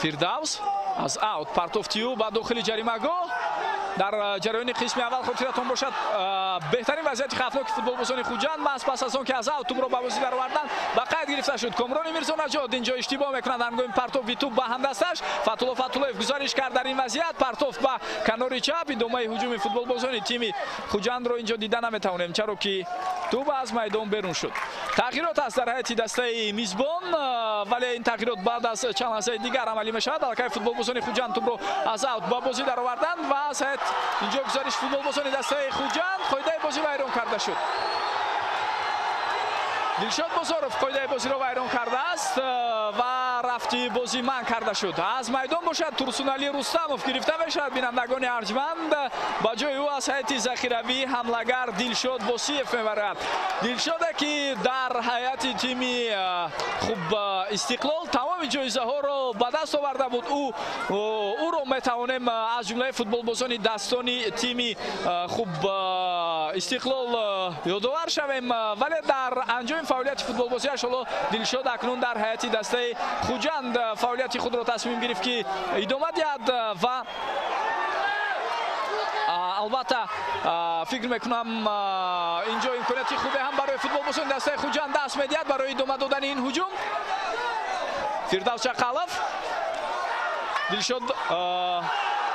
Фирдавс аз аут партофти ӯ ба дохили ҷаримагоҳ. Дар ҷараёни қисми аввал хотиратон бошад, беҳтарин вазъияти хавфноки футболбозони Хуҷанд маҳз пас аз он ки аз аут тӯбро ба бозӣ дароварданд ба қайд гирифта шуд. Комрони Мирзонаҷод инҷо иштибоҳ мекунад ҳангоми партофи тӯб ба ҳамдасташ. Фатулло Фатуллоев гузариш кард дар ин вазъият, партофт ба канори чап. Идомаи ҳуҷуми футболбозони тими Хуҷандро инҷо дида наметавонем, чаро ки тӯб аз майдон берун шуд. Тағйирот аст дар ҳайати дастаи мизбон, вале ин тағйирот баъд аз чанд лаҳзаи дигар амалӣ мешавад. Аллакай футболбозони Хуҷанд тӯбро аз аут ба бозӣ дароварданд ва аз ҳайат инҷо гузариш футболбозони дастаи Хуҷанд, қоидаи бозӣ вайрон карда шуд. Дилшод Бозоров қоидаи бозиро вайрон кардааст ва рафти бозӣ манъ карда шуд. Аз майдон бошад Турсунали Рустамов гирифта мешавад. Бинандагони арҷманд, ба ҷои ӯ аз ҳайати захиравӣ ҳамлагар Дилшод Босиев мебарад. Дилшоде ки дар ҳайати тими хуб Истиқлол тамоми ҷоизаҳоро ба даст оварда буд. Ӯро метавонем аз ҷумлаи футболбозони дастони тими хуб Истиқлол ёдовар шавем, вале дар анҷоми фаъолияти футболбозиаш ҳоло Дилшод акнун дар ҳайати дастаи Хуҷанд фаъолияти худро тасмим гирифт ки идома диҳад ва албатта фикр мекунам инҷо имконияти хубе ҳам барои футболбозони дастаи Хуҷанд даст медиҳад барои идома додани ин ҳуҷум. Фирдавс Чақалов, Дилшод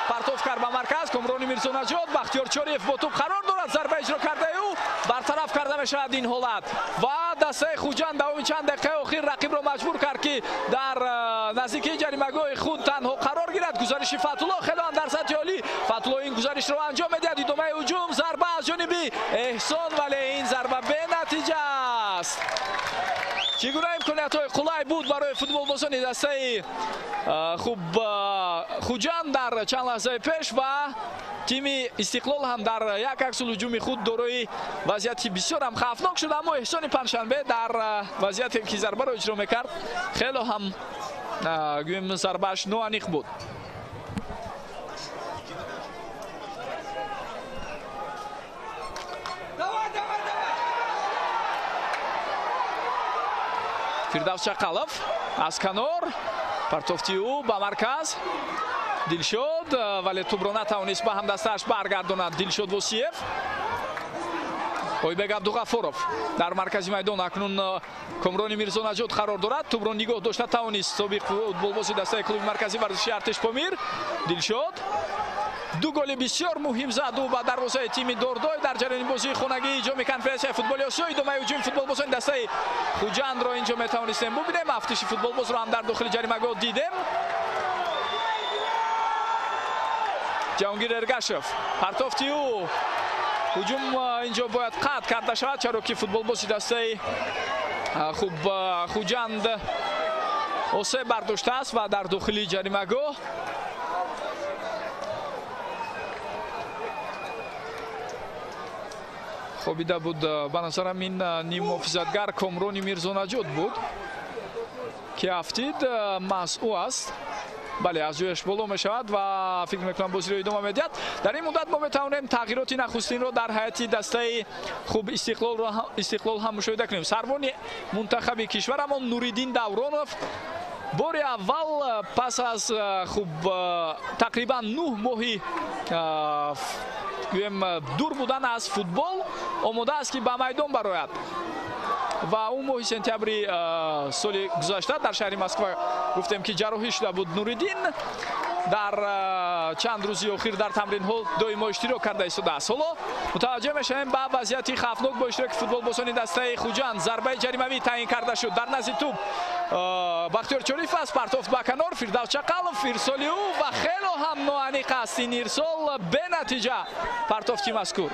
партоф кард ба марказ. Комрони Мирзонаҷод, Бахтиёр Чориев бо тӯб қарор дорад. Зарба иҷро кардаи ӯ бартараф карда мешавад ин ҳолат ва дастаи Хуҷанд давоми чанд дақиқаи охир рақибро маҷбур кард ки дар наздикии ҷаримагоҳи худ танҳо қарор гирад. Гузариши Фатулло хело ҳам дар сатҳи олӣ. Фатулло ин гузаришро анҷом медиҳад. Идомаи ҳуҷум, зарба аз ҷониби Эҳсон, вале ин зарба бенатиҷа аст. Чӣ гуна имкониятҳои қулай буд барои футболбозони дастаи хуб Хуҷанд дар чанд лаҳзаи пеш ва тими Истиқлол ҳам дар як аксул ҳуҷуми худ дорои вазъияти бисёр ҳам хавфнок шуд, аммо Эҳсони Панҷшанбе дар вазъияте ки зарбаро иҷро мекард хело ҳам гӯем зарбааш ноаниқ буд. Фирдавс Чақалов аз канор, партофти ӯ ба марказ. Дилшод, вале тӯбро натавонист ба ҳамдастааш баргардонад. Дилшод Восиев, Ойбек Абдуғафуров дар маркази майдон акнун Комрони Мирзонаҷод қарор дорад. Тӯбро нигоҳ дошта тавонист собиқ футболбози дастаи клуби марказии варзиши Артиш Помир. Дилшод ду голи бисёр муҳим зад ӯ ба дарвозаи тими Дордой дар ҷараёни бозии хонагии ҷоми конференсияи футболи Осиё. Идомаи ҳуҷуми футболбозони дастаи Хуҷандро инҷо метавонистем бубинем. Афтиши футболбозро ҳам дар дохили ҷаримагоҳ дидем. Ҷаҳонгир Эргашев, партофти ӯ, ҳуҷум инҷо бояд қатъ карда шавад, чаро ки футболбози дастаи хуб Хуҷанд осеб бардоштааст ва дар дохили ҷаримагоҳ хобида буд. Ба назарам ин ниммуҳофизатгар Комрони Мирзонаҷод буд ки афтид, маҳз ӯ аст. Бале, аз ҷояш боло мешавад ва фикр мекунам бозиро идома медиҳад. Дар ин муддат мо метавонем тағйироти нахустинро дар ҳайати дастаи хуб Истиқлол ҳам мушоҳида кунем. Сарвони мунтахаби кишварамон Нуриддин Давронов бори аввал пас аз хуб тақрибан 9 моҳи гӯем дур будан аз футбол омода аст ки ба майдон барояд ва ӯ моҳи сентябри соли гузашта дар шаҳри Москва гуфтем ки ҷарроҳӣ шуда буд. Нуриддин дар чанд рӯзи охир дар тамринҳо доимо иштирок карда истодааст. Ҳоло мутаваҷҷеҳ мешавем ба вазъияти хавфнок бо иштироки футболбозони дастаи Хуҷанд. Зарбаи ҷаримавӣ таъин карда шуд. Дар назди тӯб Бахтиёр Чориев аст, партофт ба канор. Фирдавс Чақалов, ирсоли ӯ ва хело ҳам ноаниқ аст ин ирсол, бенатиҷа партофти мазкур.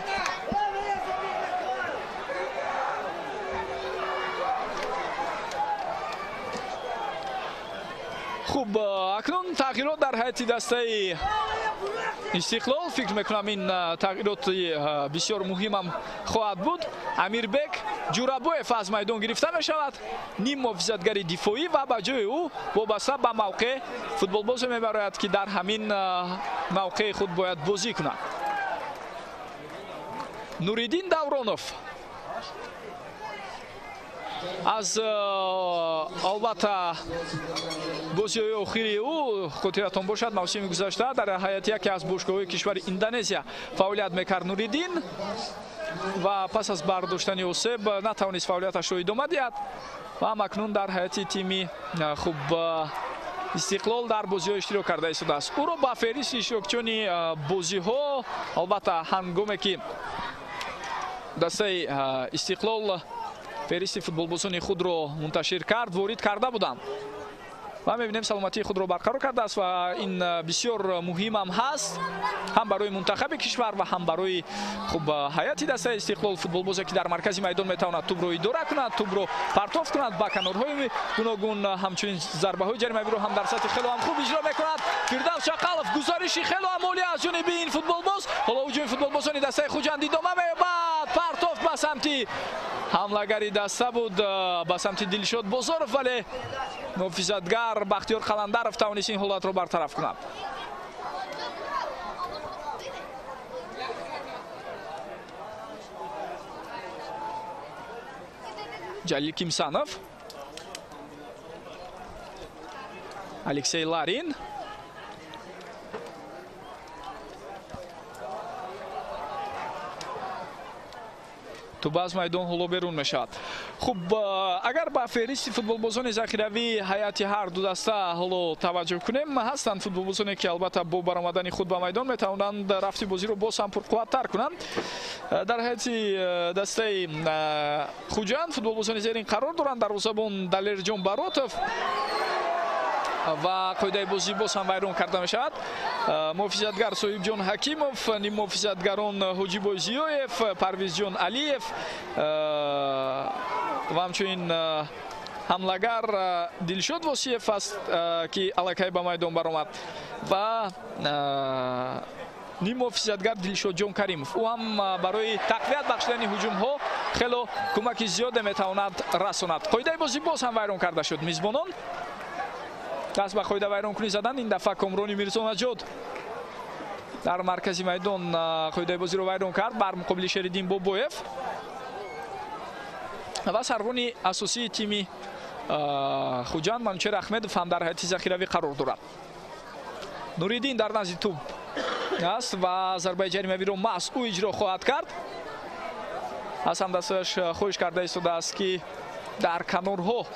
Хуб, акнун тағйирот дар ҳайати дастаи Истиқлол. Фикр мекунам, ин тағйироти бисёр муҳимам хоҳад буд. Амирбек Ҷурабоев аз майдон гирифта мешавад, ним муҳофизатгари дифоӣ, ва ба ҷои ӯ вобаста ба мавқеъ футболбозе мебарояд, ки дар ҳамин мавқеи худ бояд бозӣ кунад. Нуриддин Давронов аз, албатта, бозиҳои охири ӯ хотиратон бошад, мавсими гузашта дар ҳайати яке аз бошгоҳҳои кишвари Индонезия фаъолият мекард Нуриддин ва пас аз бардоштани осеб натавонист фаъолияташро идома диҳад ва ҳамакнун дар ҳайати тими, хуб, Истиқлол дар бозиҳо иштирок карда истодааст. Ӯро ба феҳристи иштирокчиёни бозиҳо, албатта, ҳангоме ки дастаи Истиқлол феҳристи футболбозони худро мунташир кард, ворид карда буданд ва мебинем, саломатии худро барқарор кардааст ва ин бисёр муҳимам ҳаст ҳам барои мунтахаби кишвар ва ҳам барои, хуб, ҳайати дастаи Истиқлол. Футболбозе, ки дар маркази майдон метавонад тӯбро идора кунад, тӯбро партоф кунад ба канорҳои гуногун, ҳамчунин зарбаҳои ҷаримавиро ҳам дар сатҳи хело ҳам хуб иҷро мекунад. Фирдавс Шақалов, гузариши хело ҳам олӣ аз ҷониби ин футболбоз. Ҳоло ҳуҷуми футболбозони дастаи Хуҷанд идома меёбад. Партоф ба самти ҳамлагари даста буд, ба самти Дилшод Бозоров, вале муҳофизатгар Бахтиёр Қаландаров тавонист ин ҳолатро бартараф кунад. Ҷалил Кимсанов, Алексей Ларин. Туба аз майдон ҳоло берун мешавад. Хуб, агар ба феҳристи футболбозони захиравии ҳайати ҳар ду даста ҳоло таваҷҷӯҳ кунем, ҳастанд футболбозоне, ки, албатта, бо баромадани худ ба майдон метавонанд рафти бозиро боз ҳам пурқувваттар кунанд. Дар ҳайати дастаи Хуҷанд футболбозони зерин қарор доранд: дарвозабон Далерҷон Баротов ва қоидаи бозӣ боз ҳам вайрон карда мешавад. Муҳофизатгар Соҳибҷон Ҳакимов, ниммуҳофизатгарон Ҳоҷибой Зиёев, Парвизҷон Алиев ва ҳамчунин ҳамлагар Дилшод Восиев аст, ки аллакай ба майдон баромад, ва ниммуҳофизатгар Дилшодҷон Каримов. Ӯ ҳам барои тақвият бахшидани ҳуҷумҳо хело кӯмаки зиёде метавонад расонад. Қоидаи бозӣ боз ҳам вайрон карда шуд. Мизбонон даст ба қоида вайронкунӣ заданд. Ин дафъа Комрони Мирзонаҷод дар маркази майдон қоидаи бозиро вайрон кард бар муқобили Шериддин Бобоев ва сарвони асосии тими Хуҷанд Манучер Ахмедов ҳам дар ҳайати захиравӣ қарор дорад. Нуриддин дар назди тӯб аст ва зарбаи ҷаримавиро маҳз ӯ иҷро хоҳад кард. Аз ҳамдастааш хоҳиш карда истодааст, ки дар канорҳо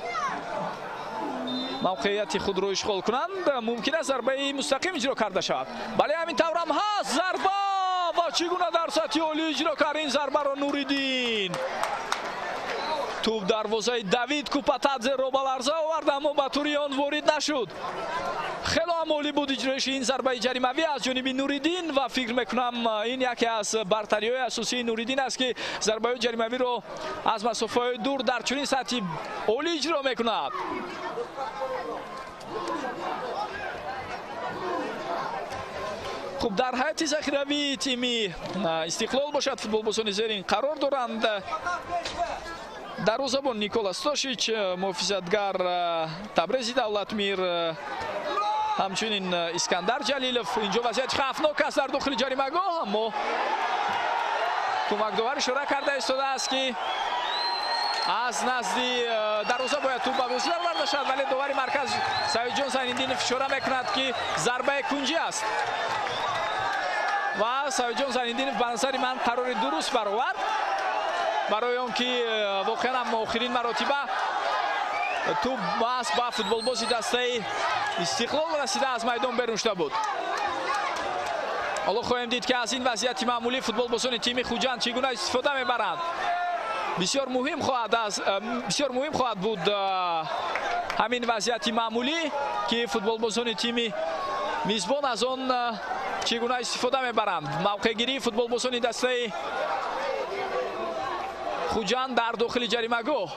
мавқеияти худро ишғол кунанд. Мумкин аст зарбаи мустақим иҷро карда шавад. Бале, ҳамин таврам ҳаст. Зарба, ва чӣ гуна дар сатҳи олӣ иҷро кард ин зарбаро Нуриддин! Тӯб дарвозаи Давид Купатадзеро ба ларза овард, аммо ба тури он ворид нашуд. Хело ҳам олӣ буд иҷроиши ин зарбаи ҷаримавӣ аз ҷониби Нуриддин ва фикр мекунам, ин яке аз бартариҳои асосии Нуриддин аст, ки зарбаҳои ҷаримавиро аз масофаҳои дур дар чунин сатҳи олӣ иҷро мекунад. Хуб, дар ҳайати захиравии тими Истиқлол бошад, футболбозони зерин қарор доранд: дарвозабон Никола Стошич, муҳофизатгар Табрези Давлатмир, ҳамчунин Искандар Ҷалилов. Инҷо вазъияти хавфнок аст дар дохили ҷаримагоҳ, аммо кӯмакдовар ишора карда истодааст, ки аз назди дарвоза бояд тӯб ба бозӣ бароварда шавад, вале довари марказ Саидҷон Зайниддинов ишора мекунад, ки зарбаи кунҷӣ аст ва Саидҷон Зайниддинов ба назари ман қарори дуруст баровард, барои он ки воқеан ҳам охирин маротиба тӯб маҳз ба футболбози дастаи Истиқлол расида, аз майдон берун шуда буд. Ҳоло хоҳем дид, ки аз ин вазъияти маъмулӣ футболбозони тими Хуҷанд чӣ гуна истифода мебаранд. Бисёр муҳим хоҳад буд ҳамин вазъияти маъмулӣ, ки футболбозони тими мизбон аз он чӣ гуна истифода мебаранд. Мавқеъгирии футболбозони дастаи Хуҷанд дар дохили ҷаримагоҳ.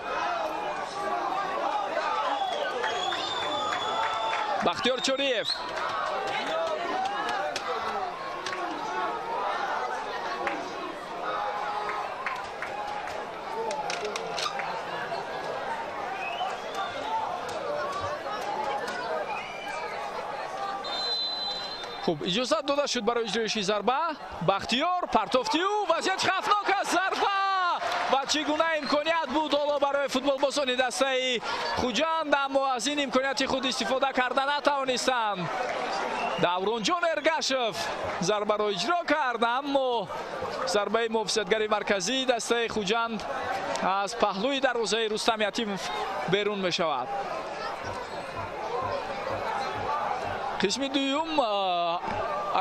Бахтиёр Чориев. Хуб, иҷозат дода шуд барои иҷроиши зарба. Бахтиёр партофти ӯ, вазъият хавфнок аст, зарба! Ва чӣ гуна имконият буд ҳоло барои футболбозони дастаи Хуҷанд, аммо аз ин имконияти худ истифода карда натавонистанд. Давронҷон Эргашев зарбаро иҷро кард, аммо зарбаи муҳофизатгари марказии дастаи Хуҷанд аз паҳлӯи дарвозаи Рустам Ятимов берун мешавад. Қисми дуюм,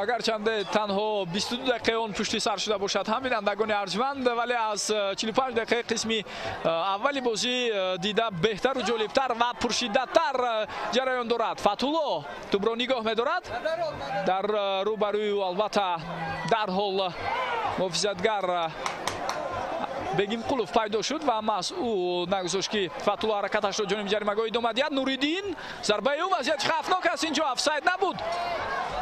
агарчанде танҳо 22 дақиқаи он пушти сар шуда бошад ҳам, бинандагони арҷманд, вале аз 45 дақиқаи қисми аввали бозӣ дида беҳтару ҷолибтар ва пуршиддаттар ҷараён дорад. Фатҳулло тӯбро нигоҳ медорад, дар рӯбарӯи ӯ албатта дарҳол муҳофизатгар Бегимқулов пайдо шуд ва маҳз ӯ нагузошт, ки Фатҳулло ҳаракаташро ҷониби ҷаримагоҳ идома диҳад. Нуриддин, зарбаи ӯ, вазъияти хавфнок аст, инҷо офсайд набуд.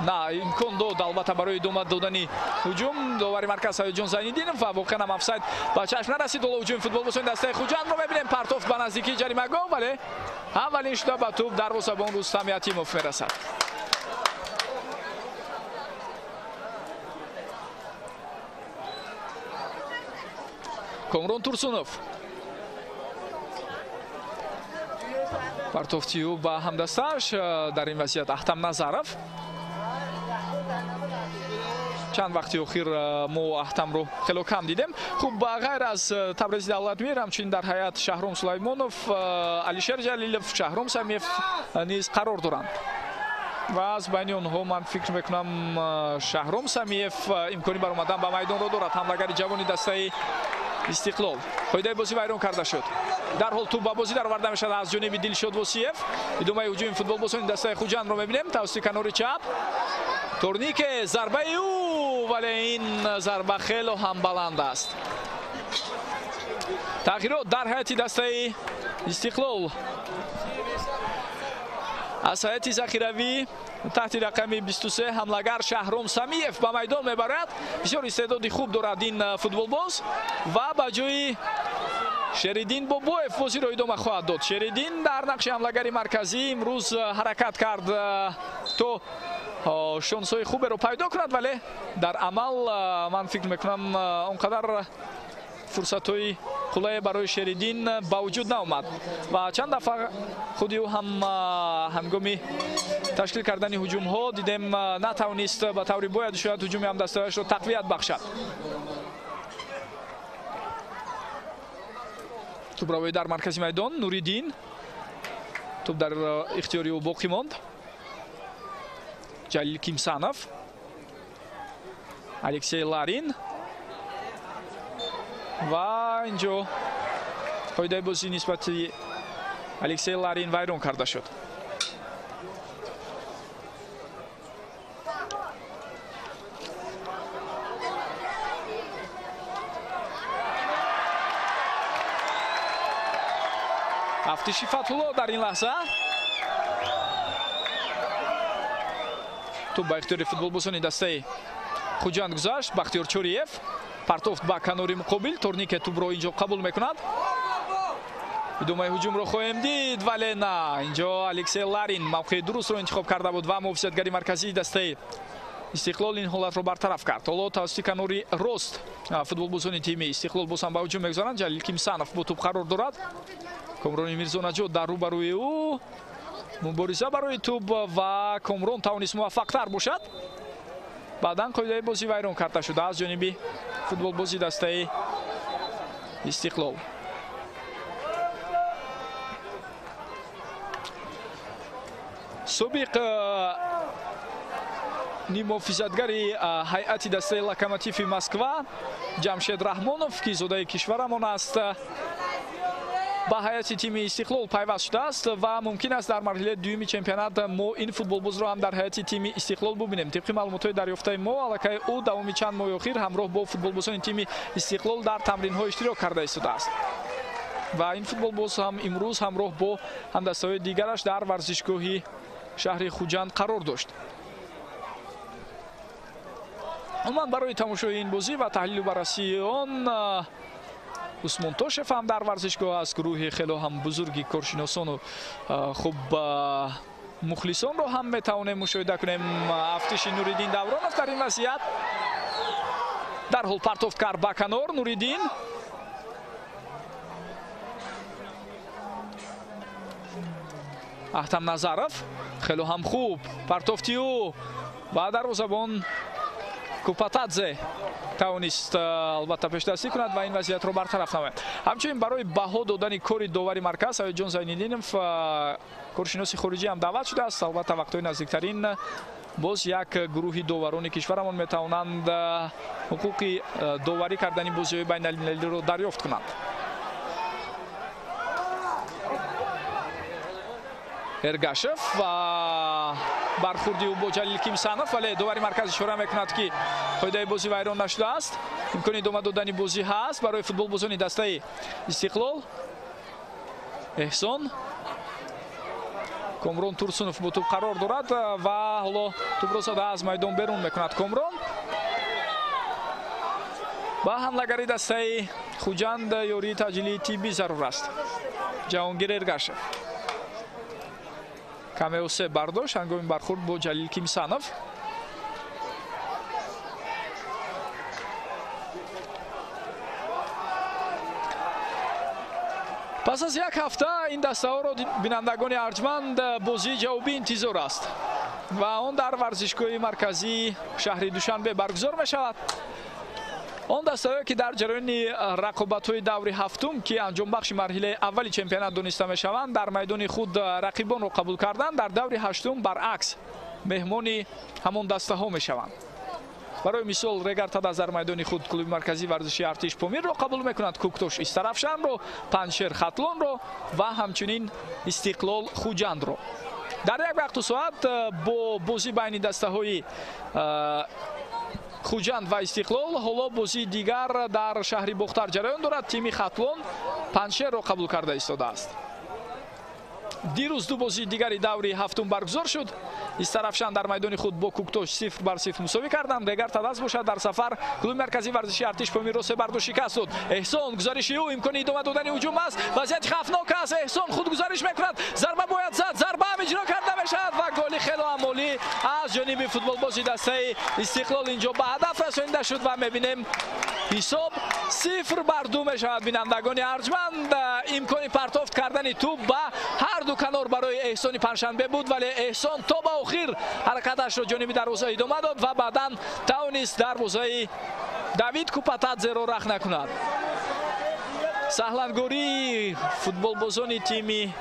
На, имкон дод албатта барои идома додани ҳуҷум довари марказ Саидҷон Зайниддинов ва воқеан ҳам офсайд ба чашм нарасид. Ҳоло ҳуҷуми футболбозони дастаи Хуҷандро мебинем. Партофт ба наздикии ҷаримагоҳ, вале аввалин шуда ба тӯб дарвозабон Рустам Ятимов мерасад. Комрон Турсунов. Партофти ӯ ба ҳамдастааш, дар ин вазъият Ахтам Назаров. Чанд вақти охир мо Ахтамро хело кам дидем. Хуб, ба ғайр аз Табрези Давлатмир, ҳамчунин дар ҳайат Шаҳром Сулаймонов, Алишер Ҷалилов, Шаҳром Самиев низ қарор доранд. Ва аз байни онҳо ман фикр мекунам Шаҳром Самиев имкони баромадан ба майдонро дорад. Ҳамлагари ҷавони дастаи Истиқлол. Қоидаи бозӣ вайрон карда шуд. Дарҳол тӯб ба бозӣ дароварда мешавад аз ҷониби Дилшод Восиев. Идомаи ҳуҷуми футболбозони дастаи Хуҷандро мебинем тавассути канори чап. Торнике, зарбаи ӯ, вале ин зарба хело ҳам баланд аст. Тағйирот дар ҳайати дастаи Истиқлол. Аз ҳайати захиравӣ таҳти рақами 23 ҳамлагар Шаҳром Самиев ба майдон мебарад. Бисёр истеъдоди хуб дорад ин футболбоз ва ба ҷои Шериддин Бобоев бозиро идома хоҳад дод. Шериддин дар нақши ҳамлагари марказӣ имрӯз ҳаракат кард то шонсҳои хуберо пайдо кунад, вале дар амал ман фикр мекунам он қадар фурсатҳои қулае барои Шериддин ба вуҷуд наомад ва чанд дафъа худи ӯ ҳам ҳангоми ташкил кардани ҳуҷумҳо дидем натавонист ба таври бояд шояд ҳуҷуми ҳамдастаашро тақвият бахшад. Тӯбравоӣ дар маркази майдон, Нуриддин, тӯб дар ихтиёри ӯ боқӣ монд. Ҷалил Кимсанов, Алексей Ларин ва инҷо қоидаи бозӣ нисбати Алексей Ларин вайрон карда шуд. Афтиши Фатҳулло дар ин лаҳза. Тӯб ба ихтиёри футболбозони дастаи Хуҷанд гузашт. Бахтиёр Чориев партофт ба канори муқобил. Торнике тӯбро инҷо қабул мекунад. Идомаи ҳуҷумро хоҳем дид, вале на, инҷо Алексей Ларин мавқеи дурустро интихоб карда буд ва муҳофизатгари марказии дастаи Истиқлол ин ҳолатро бартараф кард. Ҳоло тавассути канори рост футболбозони тими Истиқлол боз ҳам ба ҳуҷум мегузаранд. Ҷалил Кимсанов бо тӯб қарор дорад. Комрони Мирзонаҷот дар рӯбарӯи ӯ мубориза барои тӯб ва Комрон тавонист муваффақтар бошад. Баъдан қоидаи бозӣ вайрон карда шуда аз ҷониби футболбози дастаи Истиқлол. Собиқ ниммуҳофизатгари ҳайати дастаи Локомотиви Москва Ҷамшед Раҳмонов, ки зодаи кишварамон аст, ба ҳайати тими Истиқлол пайваст шудааст ва мумкин аст дар марҳилаи дуюми чемпионат мо ин футболбозро ҳам дар ҳайати тими Истиқлол бубинем. Тибқи маълумотҳои дарёфтаи мо, аллакай ӯ давоми чанд моҳи охир ҳамроҳ бо футболбозони тими Истиқлол дар тамринҳо иштирок карда истодааст ва ин футболбоз ҳам имрӯз ҳамроҳ бо ҳамдастаҳои дигараш дар варзишгоҳи шаҳри Хуҷанд қарор дошт. Умуман барои тамошои ин бозӣ ва таҳлилу баррасии он Усмон Тошев ҳам дар варзишгоҳ аст. Гурӯҳи хело ҳам бузурги коршиносону хуб мухлисонро ҳам метавонем мушоҳида кунем. Афтиши Нуриддин Давронов дар ин вазъият дарҳол партофт кард ба канор Нуриддин. Аҳтам Назаров хело ҳам хуб партофти ӯ ва дарвозабон Купатадзе тавонист албатта пешдастӣ кунад ва ин вазъиятро бартараф намояд. Ҳамчунин барои баҳо додани кори довари марказ Саидҷон Зайниддинов коршиноси хориҷӣ ҳам даъват шудааст. Албатта вақтҳои наздиктарин боз як гурӯҳи доварони кишварамон метавонанд ҳуқуқи доварӣ кардани бозиҳои байналмилалиро дарёфт кунанд. Эргашев ва бархурди ӯ бо Ҷалил Кимсанов, вале довари марказ ишора мекунад, ки қоидаи бозӣ вайрон нашудааст. Имкони идома додани бозӣ ҳаст барои футболбозони дастаи Истиқлол. Эҳсон Комрон Турсунов бо тӯб қарор дорад ва ҳоло тӯбро зада аз майдон берун мекунад Комрон. Ба ҳамлагари дастаи Хуҷанд ёрии таъҷилии тиббӣ зарур аст. Ҷаҳонгир Эргашев каме осеб бардошт ҳангоми бархурд бо Ҷалил Кимсанов. Пас аз як ҳафта ин дастаҳоро бинандагони арҷманд бозии ҷавобӣ интизор аст ва он дар варзишгоҳи марказии шаҳри Душанбе баргузор мешавад. Он дастаҳое ки дар ҷараёни рақобатҳои даври ҳафтум, ки анҷомбахши марҳилаи аввали чемпионат дониста мешаванд, дар майдони худ рақибонро қабул карданд, дар даври ҳаштум баръакс меҳмони ҳамон дастаҳо мешаванд. Барои мисол Регар Тадаз дар майдони худ клуби марказии варзишии Артиш Помирро қабул мекунад, Куктош Истарафшанро, Панҷшер Хатлонро ва ҳамчунин Истиқлол Хуҷандро. Дар як вақту соат бо бозӣ байни дастаҳои Хуҷанд ва Истиқлол ҳоло бозии дигар дар шаҳри Бохтар ҷараён дорад. Тими Хатлон Панҷшерро қабул карда истодааст. Дирӯз ду бозии дигари даври ҳафтум баргузор шуд. Истарафшан дар майдони худ бо Куктош 0-0 мусовӣ карданд. Регар Тадаз бошад дар сафар клуби марказии варзишии Артиш Помирро 3-2 шикаст дод. Эҳсон гузариши ӯ имкони идома додани ҳуҷум аст. Вазъияти хавфнок аст. Эҳсон худ гузариш мекунад. Зарба бояд зад. Зарба ҳам иҷро карда мешавад ва голи хело амолӣ аз ҷониби футболбози дастаи Истиқлол инҷо ба ҳадаф расонида шуд ва мебинем ҳисоб 0-2 мешавад. Бинандагони арҷманд, имкони партофт кардани тӯб ба ҳар ду канор барои Эҳсони Панҷшанбе буд, вале Эҳсон то ба охир ҳаракаташро ҷониби дарвоза идома дод ва баъдан тавонист дарвозаи Давид Купатадзеро рах накунад. Саҳлангории футболбозони тими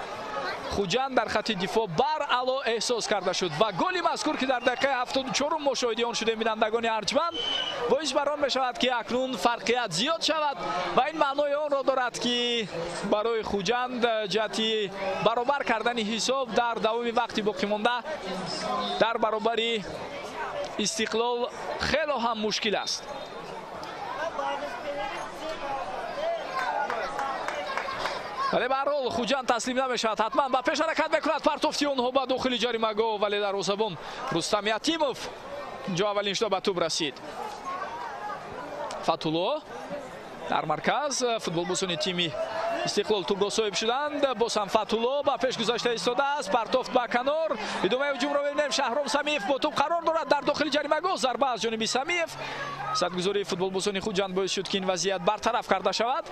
Хуҷанд дар хати дифоъ баръало эҳсос карда шуд ва голи мазкур, ки дар дақиқаи 74 мо шоҳиди он шудем, бинандагони арҷманд, боис бар он мешавад, ки акнун фарқият зиёд шавад ва ин маънои онро дорад, ки барои Хуҷанд ҷиҳати баробар кардани ҳисоб дар давоми вақти боқимонда дар баробари Истиқлол хело ҳам мушкил аст. Вале ба ҳар ҳол Хуҷанд таслим намешавад, ҳатман ба пеш ҳаракат мекунад. Партофти онҳо ба дохили ҷаримагоҳ, вале дарвозабон Рустам Ятимов инҷо аввалин шуда ба тӯб расид. Фатулло дар марказ, футболбозони тими Истиқлол тӯбро соҳиб шуданд. Боз ҳам Фатулло ба пеш гузашта истодааст. Партофт ба канор. Идомаи ҳуҷумро мебинем. Шаҳром Самиев бо тӯб қарор дорад дар дохили ҷаримагоҳ. Зарба аз ҷониби Самиев. Садгузории футболбозони Хуҷанд боис шуд, ки ин вазъият бартараф карда шавад.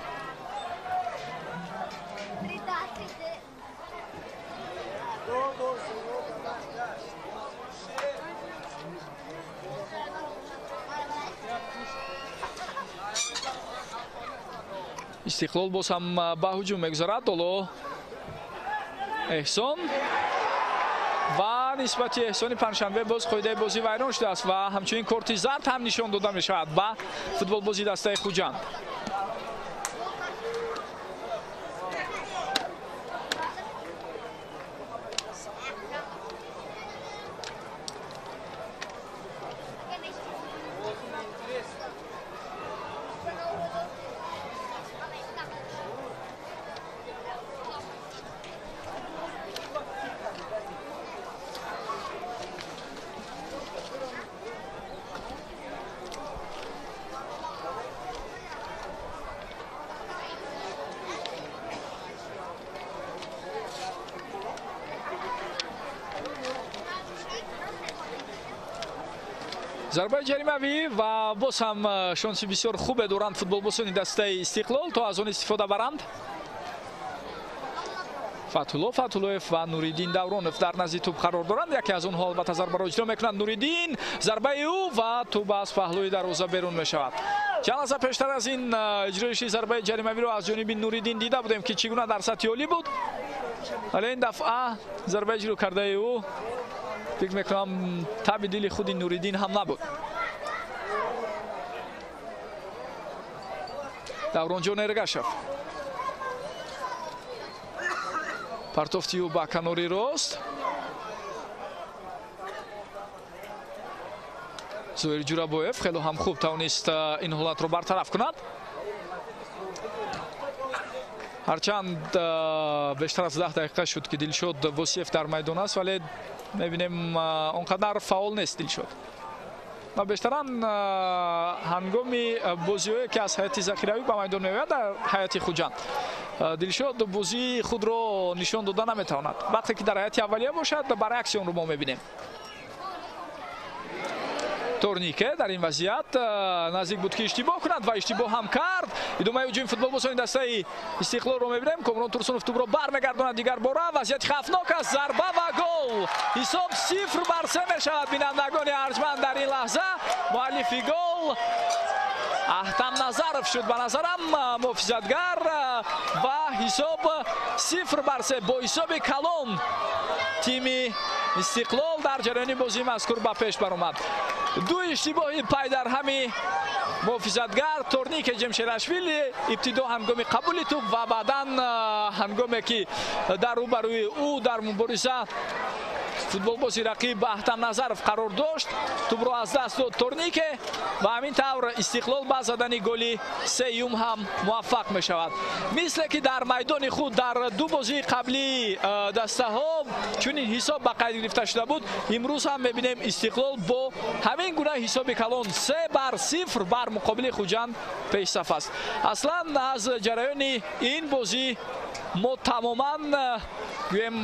Истиқлол боз ҳам ба ҳуҷум мегузарад. Ҳоло Эҳсон ва нисбати Эҳсони Панҷшанбе боз қоидаи бозӣ вайрон шудааст ва ҳамчунин корти зард ҳам нишон дода мешавад ба футболбози дастаи Хуҷанд. Зарбаи ҷаримавӣ ва боз ҳам шонси бисёр хубе доранд футболбозони дастаи Истиқлол то аз он истифода баранд. Фатҳулло Фатҳуллоев ва Нуриддин Давронов дар назди тӯб қарор доранд. Яке аз онҳо албатта зарбаро иҷро мекунад. Нуриддин, зарбаи ӯ ва тӯб аз паҳлӯи дарвоза берун мешавад. Чанд лаҳза пештар аз ин иҷроиши зарбаи ҷаримавиро аз ҷониби Нуриддин дида будем, ки чӣ гуна дар сатҳи олӣ буд, вале ин дафъа зарбаи иҷро кардаи ӯ фикр мекунам таби дили худи Нуриддин ҳам набуд. Давронҷон Эргашев, партофти ӯ ба канори рост. Зоир Ҷурабоев хело ҳам хуб тавонист ин ҳолатро бартараф кунад. Ҳарчанд бештар аз 10 дақиқа шуд, ки Дилшод Восиев дар майдон аст, вале мебинем он қадар фаъол нест Дилшод. Ва бештаран ҳангоми бозиҳое, ки аз ҳайати захиравӣ ба майдон меояд дар ҳайати Хуҷанд, Дилшод бозии худро нишон дода наметавонад. Вақте ки дар ҳайати аввалия бошад, баръакси онро мо мебинем. Торнике дар ин вазъият наздик буд, ки иштибоҳ кунад ва иштибоҳ ҳам кард. Идомаи ҳуҷуми футболбозони дастаи Истиқлолро мебинем. Комрон Турсунов тӯбро бармегардонад дигар бора. Вазъияти хавфнок аст. Зарба ва гол. Ҳисоб 0-3 мешавад. Бинандагони арҷманд, дар ин лаҳза муаллифи гол Аҳтам Назаров шуд, ба назарам муҳофизатгар, ва ҳисоб 0-3 бо ҳисоби калон тими Истиқлол дар ҷараёни бозии мазкур ба пеш баромад. Ду иштибоҳи пайдарҳами муҳофизатгар Торнике Ҷемшерашвили ибтидо ҳангоми қабули тӯб ва баъдан ҳангоме ки дар рӯбарӯи ӯ дар мубориза футболбози рақиб Аҳтам Назаров қарор дошт, тӯбро аз даст дод Торнике ва ҳамин тавр Истиқлол ба задани голи сеюм ҳам муваффақ мешавад. Мисле ки дар майдони худ дар ду бозии қаблии дастаҳо чунин ҳисоб ба қайд гирифта шуда буд, имрӯз ҳам мебинем Истиқлол бо ҳамин гуна ҳисоби калон 3-0 бар муқобили Хуҷанд пешсаф аст. Аслан аз ҷараёни ин бозӣ мо тамоман гӯем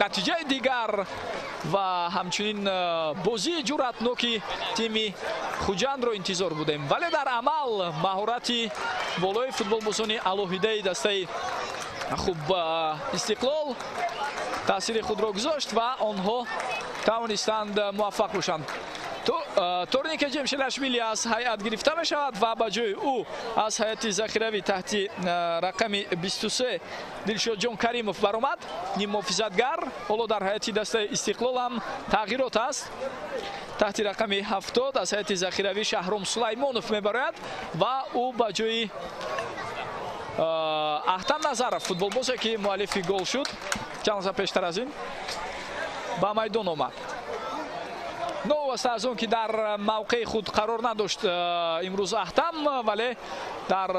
натиҷаи дигар ва ҳамчунин бозии ҷуръатноки тими Хуҷандро интизор будем, вале дар амал маҳорати болои футболбозони алоҳидаи дастаи хуб Истиқлол таъсири худро гузошт ва онҳо тавонистанд муваффақ бошанд. Торнике Ҷемшелашвили аз ҳайат гирифта мешавад ва ба ҷои ӯ аз ҳайати захиравӣ таҳти рақами 23 Дилшодҷон Каримов баромад. Ниммуҳофизатгар ҳоло дар ҳайати дастаи Истиқлол ҳам тағйирот аст. Таҳти рақами 70 аз ҳайати захиравӣ Шаҳром Сулаймонов мебарояд ва ӯ ба ҷои Аҳтам Назаров, футболбозе ки муаллифи гол шуд чанд лаҳза пештар аз ин, ба майдон омад. Новобаста аз он ки дар мавқеи худ қарор надошт имрӯз Аҳтам, вале дар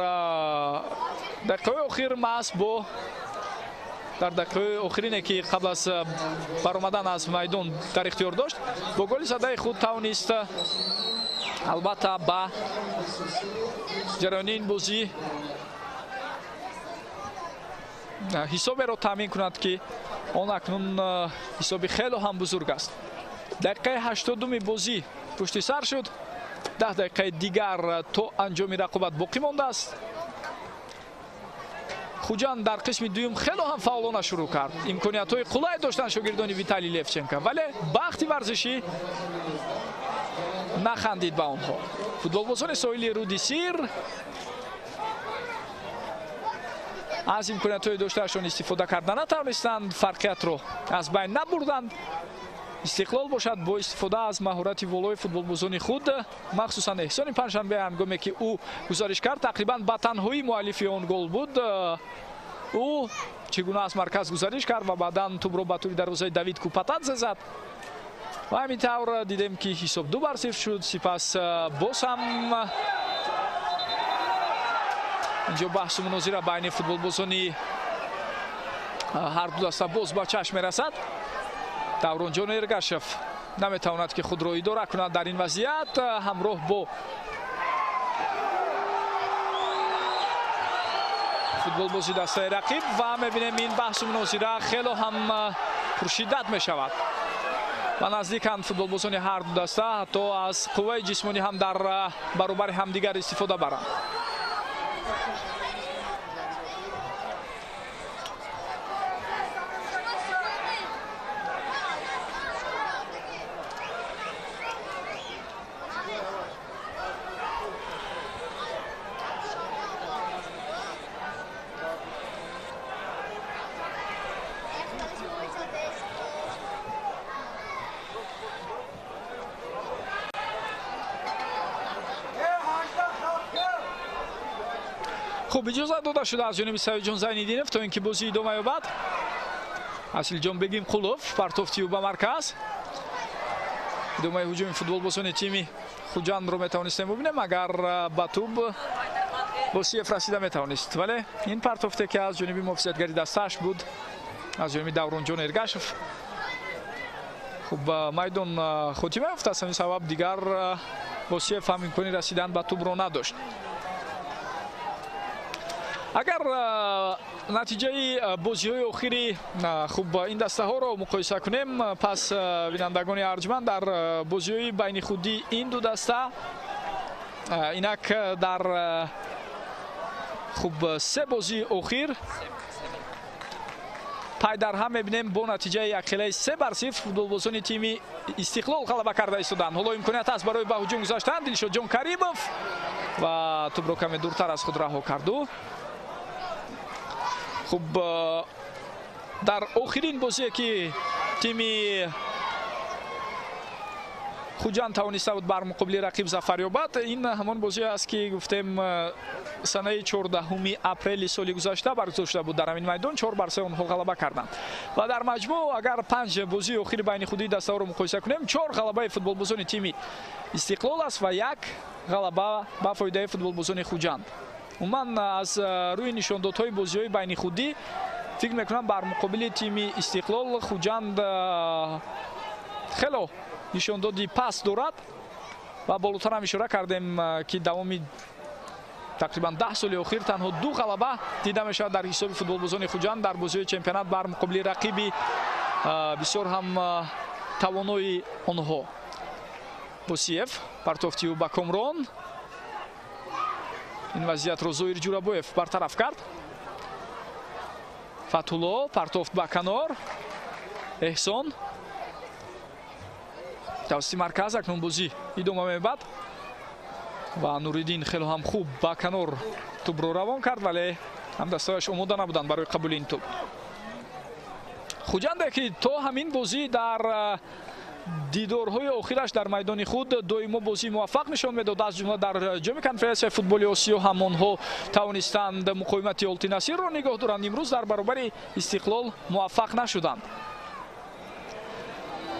дақиқаҳои охир маҳз бо дар дақиқаҳои охирине ки қабл аз баромадан аз майдон дар ихтиёр дошт, бо голи задаи худ тавонист албатта ба ҷараёни ин бозӣ ҳисоберо таъмин кунад, ки он акнун ҳисоби хело ҳам бузург аст. Дақиқаи 82-ми бозӣ пушти сар шуд. 10 дақиқаи дигар то анҷоми рақобат боқӣ мондааст. Хуҷанд дар қисми дуюм хело ҳам фаъолона шурӯъ кард. Имкониятҳои қулай доштанд шогирдони Виталий Левченко, вале бахти варзишӣ нахандид ба онҳо. Футболбозони соҳили Руди Сир аз имкониятҳои доштаашон истифода карда натавонистанд, фарқиятро аз байн набурданд. Истиқлол бошад бо истифода аз маҳорати волои футболбозони худ, махсусан Эҳсони Панҷшанбе, ҳангоме ки ӯ гузариш кард, тақрибан ба танҳоӣ муаллифи он гол буд. Ӯ чӣ гуна аз марказ гузариш кард ва баъдан тӯбро ба тӯри дарвозаи Давид Купатадзе зад. Ва ҳамин тавр дидем, ки ҳисоб 2-0 шуд. Сипас боз ҳам инҷо баҳсу мунозира байни футболбозони ҳар ду даста боз ба чашм мерасад. Давронҷон Эргашев наметавонад, ки худро идора кунад дар ин вазъият. Ҳамроҳ бо футболбози дастаи рақиб ва мебинем ин баҳсу мунозира хело ҳам пуршиддат мешавад. Ва наздиканд футболбозони ҳар ду даста, ҳатто аз қувваи ҷисмонӣ ҳам дар баробари ҳамдигар истифода баранд. Хуб, иҷозат дода шуда аз ҷониби Саидҷон Зайниддинов, то ин ки бозӣ идома ёбад. Асилҷон Бегимқулов партофти ӯ ба марказ. Идомаи ҳуҷуми футболбозони тими Хуҷандро метавонистем бубинем, агар ба тӯб Босиев расида метавонист, вале ин партофте ки аз ҷониби муҳофизатгари дастааш буд, аз ҷониби Давронҷон Эргашев, хуб, майдон хотима ёфт. Аз ҳамин сабаб дигар Босиев ҳам имкони расидан ба тӯбро надошт. Агар натиҷаи бозиҳои охири хуб ин дастаҳоро муқоиса кунем, пас бинандагони арҷманд, дар бозиҳои байни худӣ ин ду даста инак дар хуб се бозии охир пай дар ҳам мебинем бо натиҷаи якхелаи 3-0 футболбозони тими Истиқлол ғалаба карда истоданд. Ҳоло имконият аст барои ба ҳуҷум гузаштан. Дилшодҷон Каримов ва тӯбро каме дуртар аз худ раҳо карду. Хуб, дар охирин бозие ки тими Хуҷанд тавониста буд бар муқобили рақиб зафар ёбад, ин ҳамон бозие аст ки гуфтем санаи 14 апрели соли гузашта баргузор шуда буд. Дар ҳамин майдон 4-3 онҳо ғалаба карданд. Ва дар маҷмӯъ агар 5 бозии охири байни худии дастаҳоро муқоиса кунем, 4 ғалабаи футболбозони тими Истиқлол аст ва 1 ғалаба ба фоидаи футболбозони Хуҷанд. Умуман аз рӯи нишондодҳои бозиҳои байни худӣ фикр мекунам бар муқобили тими Истиқлол Хуҷанд хело нишондоди паст дорад ва болотар ҳам ишора кардем ки давоми тақрибан 10 соли охир танҳо 2 ғалаба дида мешавад дар ҳисоби футболбозони Хуҷанд дар бозиҳои чемпионат бар муқобили рақиби бисёр ҳам тавонои онҳо. Босиев партофти ӯ ба Комрон. Ин вазъиятро Зоир Ҷурабоев бартараф кард. Фатулло партофт ба канор. Эҳсон тавассути марказ акнун бозӣ идома меёбад ва Нуриддин хело ҳам хуб ба канор тӯбро равон кард, вале ҳамдастааш омода набуданд барои қабули ин тӯб. Хуҷанде ки то ҳамин бозӣ дар дидорҳои охираш дар майдони худ доимо бозии муваффақ нишон медод, аз ҷумла дар ҷоми конференсияи футболи Осиё ҳам онҳо тавонистанд муқовимати Олтинасирро нигоҳ доранд, имрӯз дар баробари Истиқлол муваффақ нашуданд.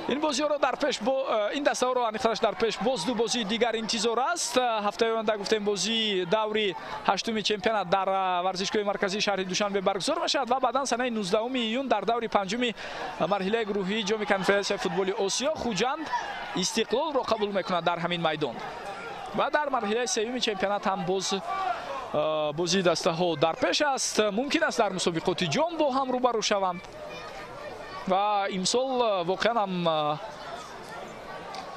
Ин бозиҳоро дар пеш бо ин дастаҳоро аниқтараш дар пеш боз ду бозии дигар интизор аст. Ҳафтаи оянда гуфтем бозии даври 8-уми чемпионат дар варзишгоҳи марказии шаҳри Душанбе баргузор мешавад ва баъдан санаи 19 июн дар даври 5-уми марҳилаи гурӯҳии ҷоми конференсияи футболи Осиё Хуҷанд Истиқлолро қабул мекунад дар ҳамин майдон. Ва дар марҳилаи 3-юми чемпионат ҳам боз бозии дастаҳо дар пеш аст. Мумкин аст дар мусобиқоти ҷом бо ҳам рӯбарӯ шаванд. Ва имсол воқеан ҳам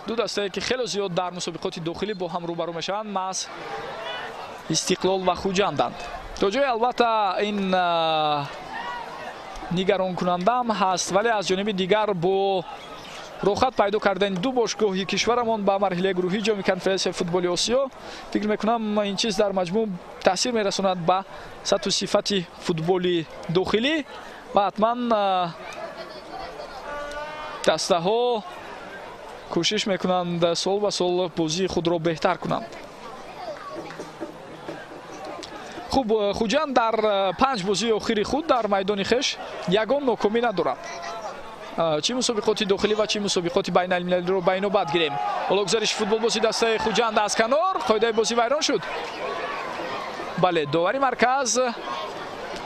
ду дастае ки хеле зиёд дар мусобиқоти дохилӣ бо ҳам рӯбарӯ мешаванд, маҳз Истиқлол ва Хуҷанданд. То ҷое албатта ин нигаронкунандаам ҳаст, вале аз ҷониби дигар бо рохат пайдо кардани ду бошгоҳи кишварамон ба марҳилаи гурӯҳии ҷоми конференсияи футболи Осиё, фикр мекунам ин чиз дар маҷмӯъ таъсир мерасонад ба сатҳу сифати футболи дохилӣ ва ҳатман дастаҳо кӯшиш мекунанд сол ба сол бозии худро беҳтар кунанд. Хуб, Хуҷанд дар 5 бозии охири худ дар майдони хеш ягон нокомӣ надорад. Чӣ мусобиқоти дохилӣ ва чӣ мусобиқоти байналмилалиро ба инобат гирем. Ҳоло гузариши футболбози дастаи Хуҷанд аз канор, қоидаи бозӣ вайрон шуд. Бале, довари марказ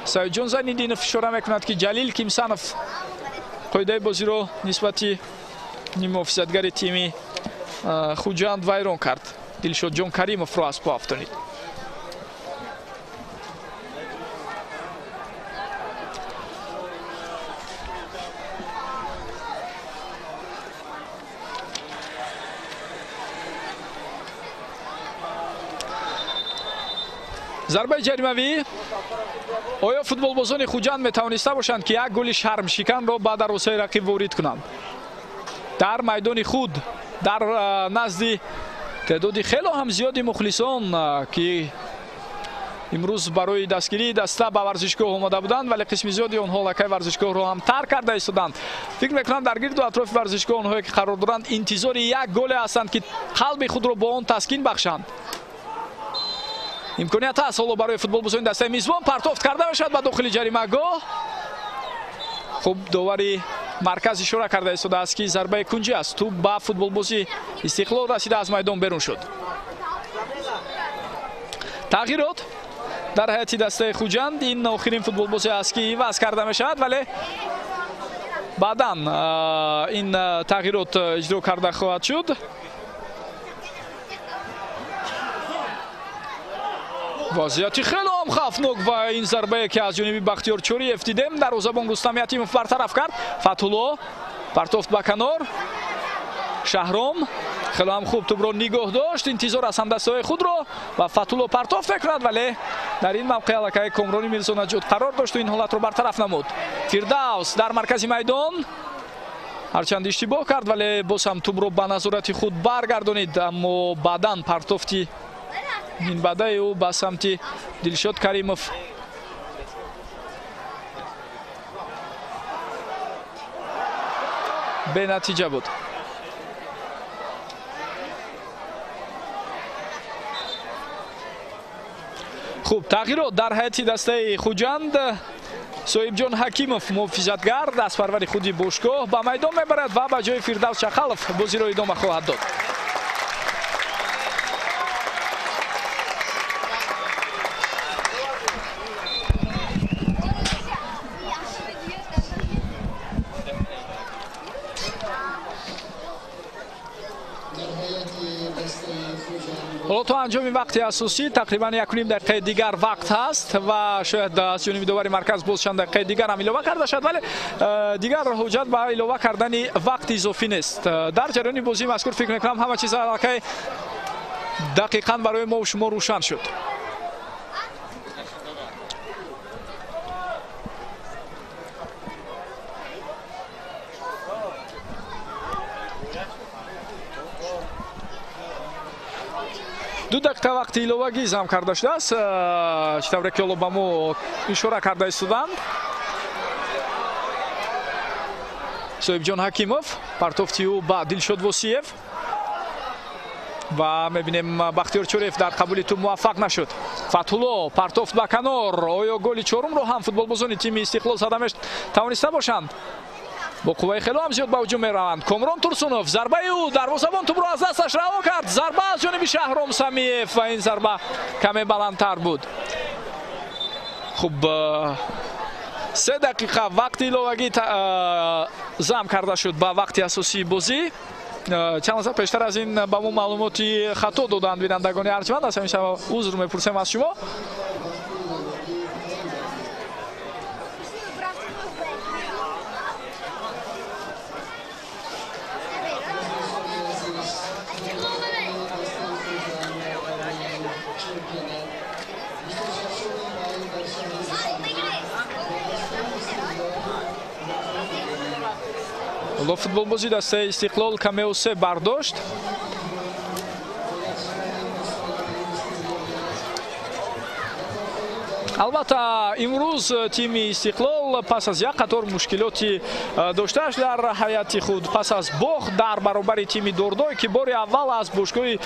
Саидҷон Зайниддинов ишора мекунад, ки Ҷалил Кимсанов қоидаи бозиро нисбати ниммуҳофизатгари тими Хуҷанд вайрон кард. Дилшодҷон Каримовро аз по афтонид. Зарбаи ҷаримавӣ. Оё футболбозони Хуҷанд метавониста бошанд, ки як голи шармшиканро ба дарвозаи рақиб ворид кунанд? Дар майдони худ, дар назди теъдоди хело ҳам зиёди мухлисон, ки имрӯз барои дастгирии даста ба варзишгоҳ омода буданд, вале қисми зиёди онҳо лакаи варзишгоҳро ҳам тарк карда истоданд. Фикр мекунам, дар гирду атрофи варзишгоҳ онҳое ки қарор доранд, интизори як голе ҳастанд, ки қалби худро бо он таскин бахшанд. Имконият ҳаст ҳоло барои футболбозони дастаи мизбон. Партофт карда мешавад ба дохили ҷаримагоҳ. Хуб, довари марказ ишора карда истодааст, ки зарбаи кунҷӣ аст. Тӯб ба футболбози Истиқлол расида, аз майдон берун шуд. Тағйирот дар ҳайати дастаи Хуҷанд. Ин охирин футболбозе аст, ки иваз карда мешавад, вале баъдан ин тағйирот иҷро карда хоҳад шуд. Вазъияти хеле ҳам хавфнок ва ин зарбае, ки аз ҷониби Бахтиёр Чориев дидем, дарвозабон Рустам Ятимов бартараф кард. Фатҳулло партофт ба канор. Шаҳром хеле ҳам хуб тӯбро нигоҳ дошт, интизор аз ҳамдастаҳои худро ва Фатҳулло партофт мекунад, вале дар ин мавқеъ аллакай Комрони Мирзонаҷот қарор дошт ва ин ҳолатро бартараф намуд. Фирдавс дар маркази майдон ҳарчанд иштибоҳ кард, вале боз ҳам тӯбро ба назорати худ баргардонид, аммо баъдан партофти минбаъдаи ӯ ба самти Дилшод Каримов бенатиҷа буд. Хуб, тағйирот дар ҳайати дастаи Хуҷанд. Соҳибҷон Ҳакимов, муҳофизатгар, дастпарвари худи бошгоҳ, ба майдон мебарад ва ба ҷои Фирдавс Чақалов бозиро идома хоҳад дод. Ҳоло то анҷоми вақти асосӣ тақрибан 1.5 дақиқаи дигар вақт ҳаст ва шояд аз ҷониби довари марказ боз чанд дақиқаи дигар ҳам илова карда шавад, вале дигар ҳуҷҷат ба илова кардани вақти изофӣ нест. Дар ҷараёни бозии мазкур фикр мекунам, ҳама чиз аллакай дақиқан барои мо шумо рӯшан шуд. Ду дақиқа вақти иловагӣ зам карда шудааст, чӣ тавре ки ҳоло ба мо ишора карда истоданд. Соҳибҷон Ҳакимов, партофти ӯ ба Дилшод Восиев ва мебинем, Бахтиёр Чориев дар қабули тӯб муваффақ нашуд. Фатҳулло партофт ба канор. Оё голи чорумро ҳам футболбозони тими Истиқлол зада тавониста бошанд? Бо қувваи хело ҳам зиёд ба ҳуҷум мераванд. Комрон Турсунов, зарбаи ӯ, дарвозабон тӯбро аз дасташ раҳо кард. Зарба аз ҷониби Шаҳром Самиев ва ин зарба каме баландтар буд. Хуб, 3 дақиқа вақти иловагӣ зам карда шуд ба вақти асосии бозӣ. Чанд лаҳза пештар аз ин ба мо маълумоти хато доданд бинандагони арҷманд. Аз ҳамин сабаб узр мепурсем аз шумо. Ҳоло футболбози дастаи Истиқлол камеусе бардошт. Албатта, имрӯз тими Истиқлол пас аз як қатор мушкилоти доштааш дар ҳайати худ, пас аз бохт дар баробари тими Дордой, ки бори аввал аз бошгоҳи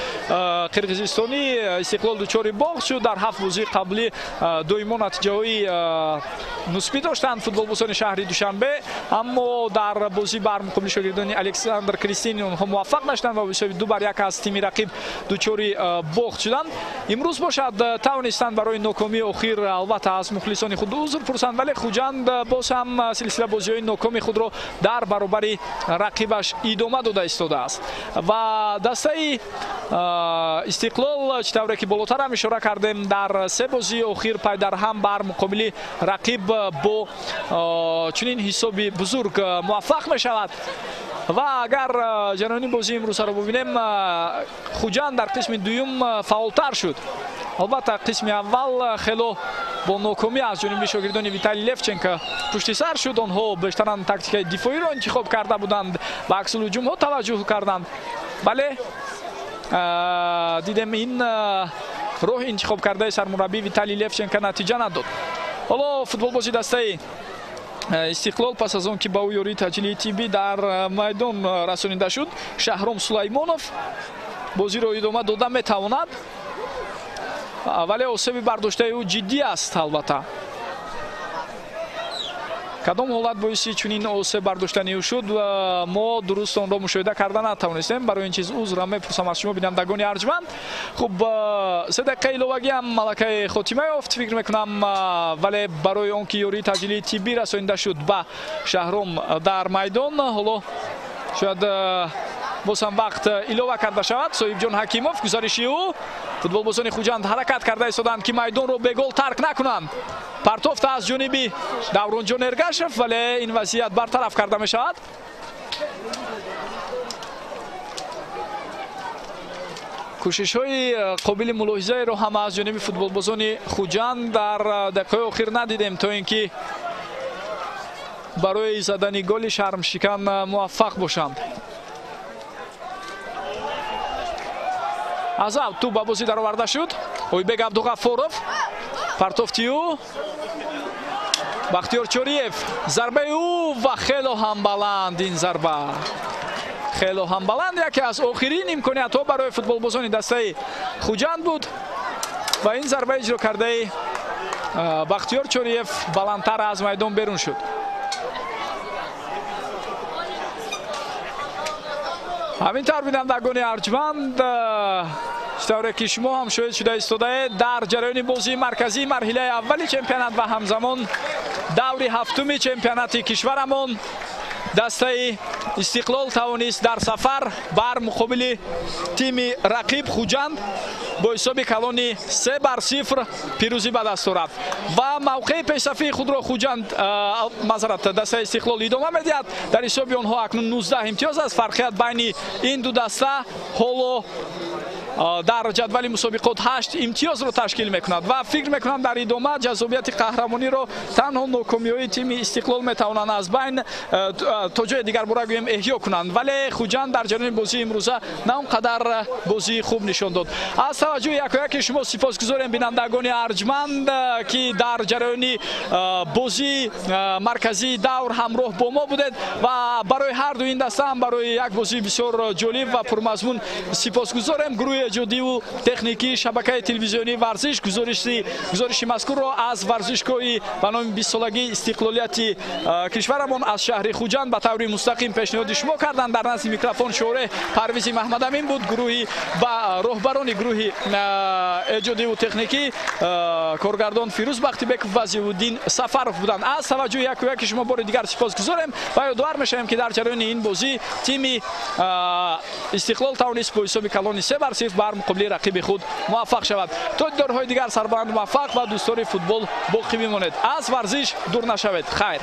қирғизистонӣ Истиқлол дучори бохт шуд, дар 7 бозии қаблӣ доимо натиҷаҳои мусбӣ доштанд футболбозони шаҳри Душанбе, аммо дар бозӣ бар муқобили шогирдони Александр Кристини онҳо муваффақ нашуданд ва бо ҳисоби 2-1 аз тими рақиб дучори бохт шуданд. Имрӯз бошад, тавонистанд барои нокомии охир албатта аз мухлисони худ узр пурсанд, вале Хуҷанд боз ҳам силсила бозиҳои нокоми худро дар баробари рақибаш идома дода истодааст. Ва дастаи Истиқлол, чӣ тавре ки болотар ҳам ишора кардем, дар 3 бозии охир пайдарҳам бар муқобили рақиб бо чунин ҳисоби бузург муваффақ мешавад. Ва агар ҷараёни бозии имрӯзаро бубинем, Хуҷанд дар қисми дуюм фаъолтар шуд. Албатта, қисми аввал хело бо нокомӣ аз ҷониби шогирдони Виталий Левченко пушти сар шуд. Онҳо бештаран тактикаи дифоиро интихоб карда буданд, ба аксулҳуҷумҳо таваҷҷӯҳ карданд, вале дидем, ин роҳи интихоб кардаи сармураббӣ Виталий Левченко натиҷа надод. Ҳоло футболбози дастаи Истиқлол, пас аз он ки ба ӯ ёрии таъҷилии тиббӣ дар майдон расонида шуд, Шаҳром Сулаймонов бозиро идома дода метавонад, вале осеби бардоштаи ӯ ҷиддӣ аст. Албатта, кадом ҳолат боиси чунин осеб бардоштани ӯ шуд, мо дуруст онро мушоҳида карда натавонистем. Барои ин чиз узрам мепурсам аз шумо, бинандагони арҷманд. Хуб, 3 дақиқаи иловагӣ ҳам малакаи хотима ёфт, фикр мекунам, вале барои он ки ёрии таъҷилии тиббӣ расонида шуд ба Шаҳром дар майдон, ҳоло шояд боз ҳам вақт илова карда шавад. Соҳибҷон Ҳакимов, гузариши ӯ, футболбозони Хуҷанд ҳаракат карда истоданд, ки майдонро бегол тарк накунанд. Партофта аз ҷониби Давронҷон Эргашев, вале ин вазъият бартараф карда мешавад. Кӯшишҳои қобили мулоҳизаеро ҳам аз ҷониби футболбозони Хуҷанд дар дақиқаи охир надидем, то ин ки барои задани голи шармшикан муваффақ бошанд. Аз ав тӯб ба бозӣ дароварда шуд. Ойбек Абдуғаффоров, партофти ӯ, Бахтиёр Чориев, зарбаи ӯ ва хело ҳам баланд. Ин зарба хело ҳам баланд, яке аз охирин имкониятҳо барои футболбозони дастаи Хуҷанд буд ва ин зарба иҷро кардаи Бахтиёр Чориев баландтар аз майдон берун шуд. Ҳамин тавр, бинандагони арҷманд, чӣ тавре ки шумо ҳам шоҳид шуда истодаед, дар ҷараёни бозии марказии марҳилаи аввали чемпионат ва ҳамзамон даври ҳафтуми чемпионати кишварамон дастаи Истиқлол тавонист дар сафар бар муқобили тими рақиб Хуҷанд бо ҳисоби калони 3-0 пирӯзӣ ба даст орад ва мавқеи пешсафии худро Хуҷанд, мазарат, дастаи Истиқлол идома медиҳад. Дар ҳисоби онҳо акнун 19 имтиёз аст. Фарқият байни ин ду даста ҳоло дар ҷадвали мусобиқот 8 имтиёзро ташкил мекунад ва фикр мекунам, дар идома ҷаззобияти қаҳрамониро танҳо нокомиҳои тими Истиқлол метавонанд аз байн, то ҷои дигар бора гӯем, эҳё кунанд. Вале Хуҷанд дар ҷараёни бозии имрӯза на он қадар бозии хуб нишон дод. Аз таваҷҷӯҳи якояки шумо сипосгузорем, бинандагони арҷманд, ки дар ҷараёни бозии марказии давр ҳамроҳ бо мо будед ва барои ҳар ду ин даста ҳам барои як бозии бисёр ҷолиб ва пурмазмун сипосгузорем. Гурӯҳи эҷодиву техникии шабакаи телевизионии Варзиш гузориши мазкурро аз варзишгоҳи ба номи 20-солагии истиқлолияти кишварамон аз шаҳри Хуҷанд ба таври мустақим пешниҳоди шумо карданд. Дар назди микрофон шореҳ Парвизи Маҳмадамин буд. Гурӯҳи ба роҳбарони гурӯҳи эҷодиву техникӣ коргардон Фирӯз Бахтибеков ва Зиёвуддин Сафаров буданд. Аз таваҷҷӯҳи яку яки шумо бори дигар сипосгузорем ва ёдовар мешавем, ки дар ҷараёни ин бозӣ тими Истиқлол тавонист бо ҳисоби калони 3-0 бар муқобили рақиби худ муваффақ шавад. То дидорҳои дигар сарбаланд, муваффақ ва дӯстдори футбол боқӣ бимонед. Аз варзиш дур нашавед. Хайр.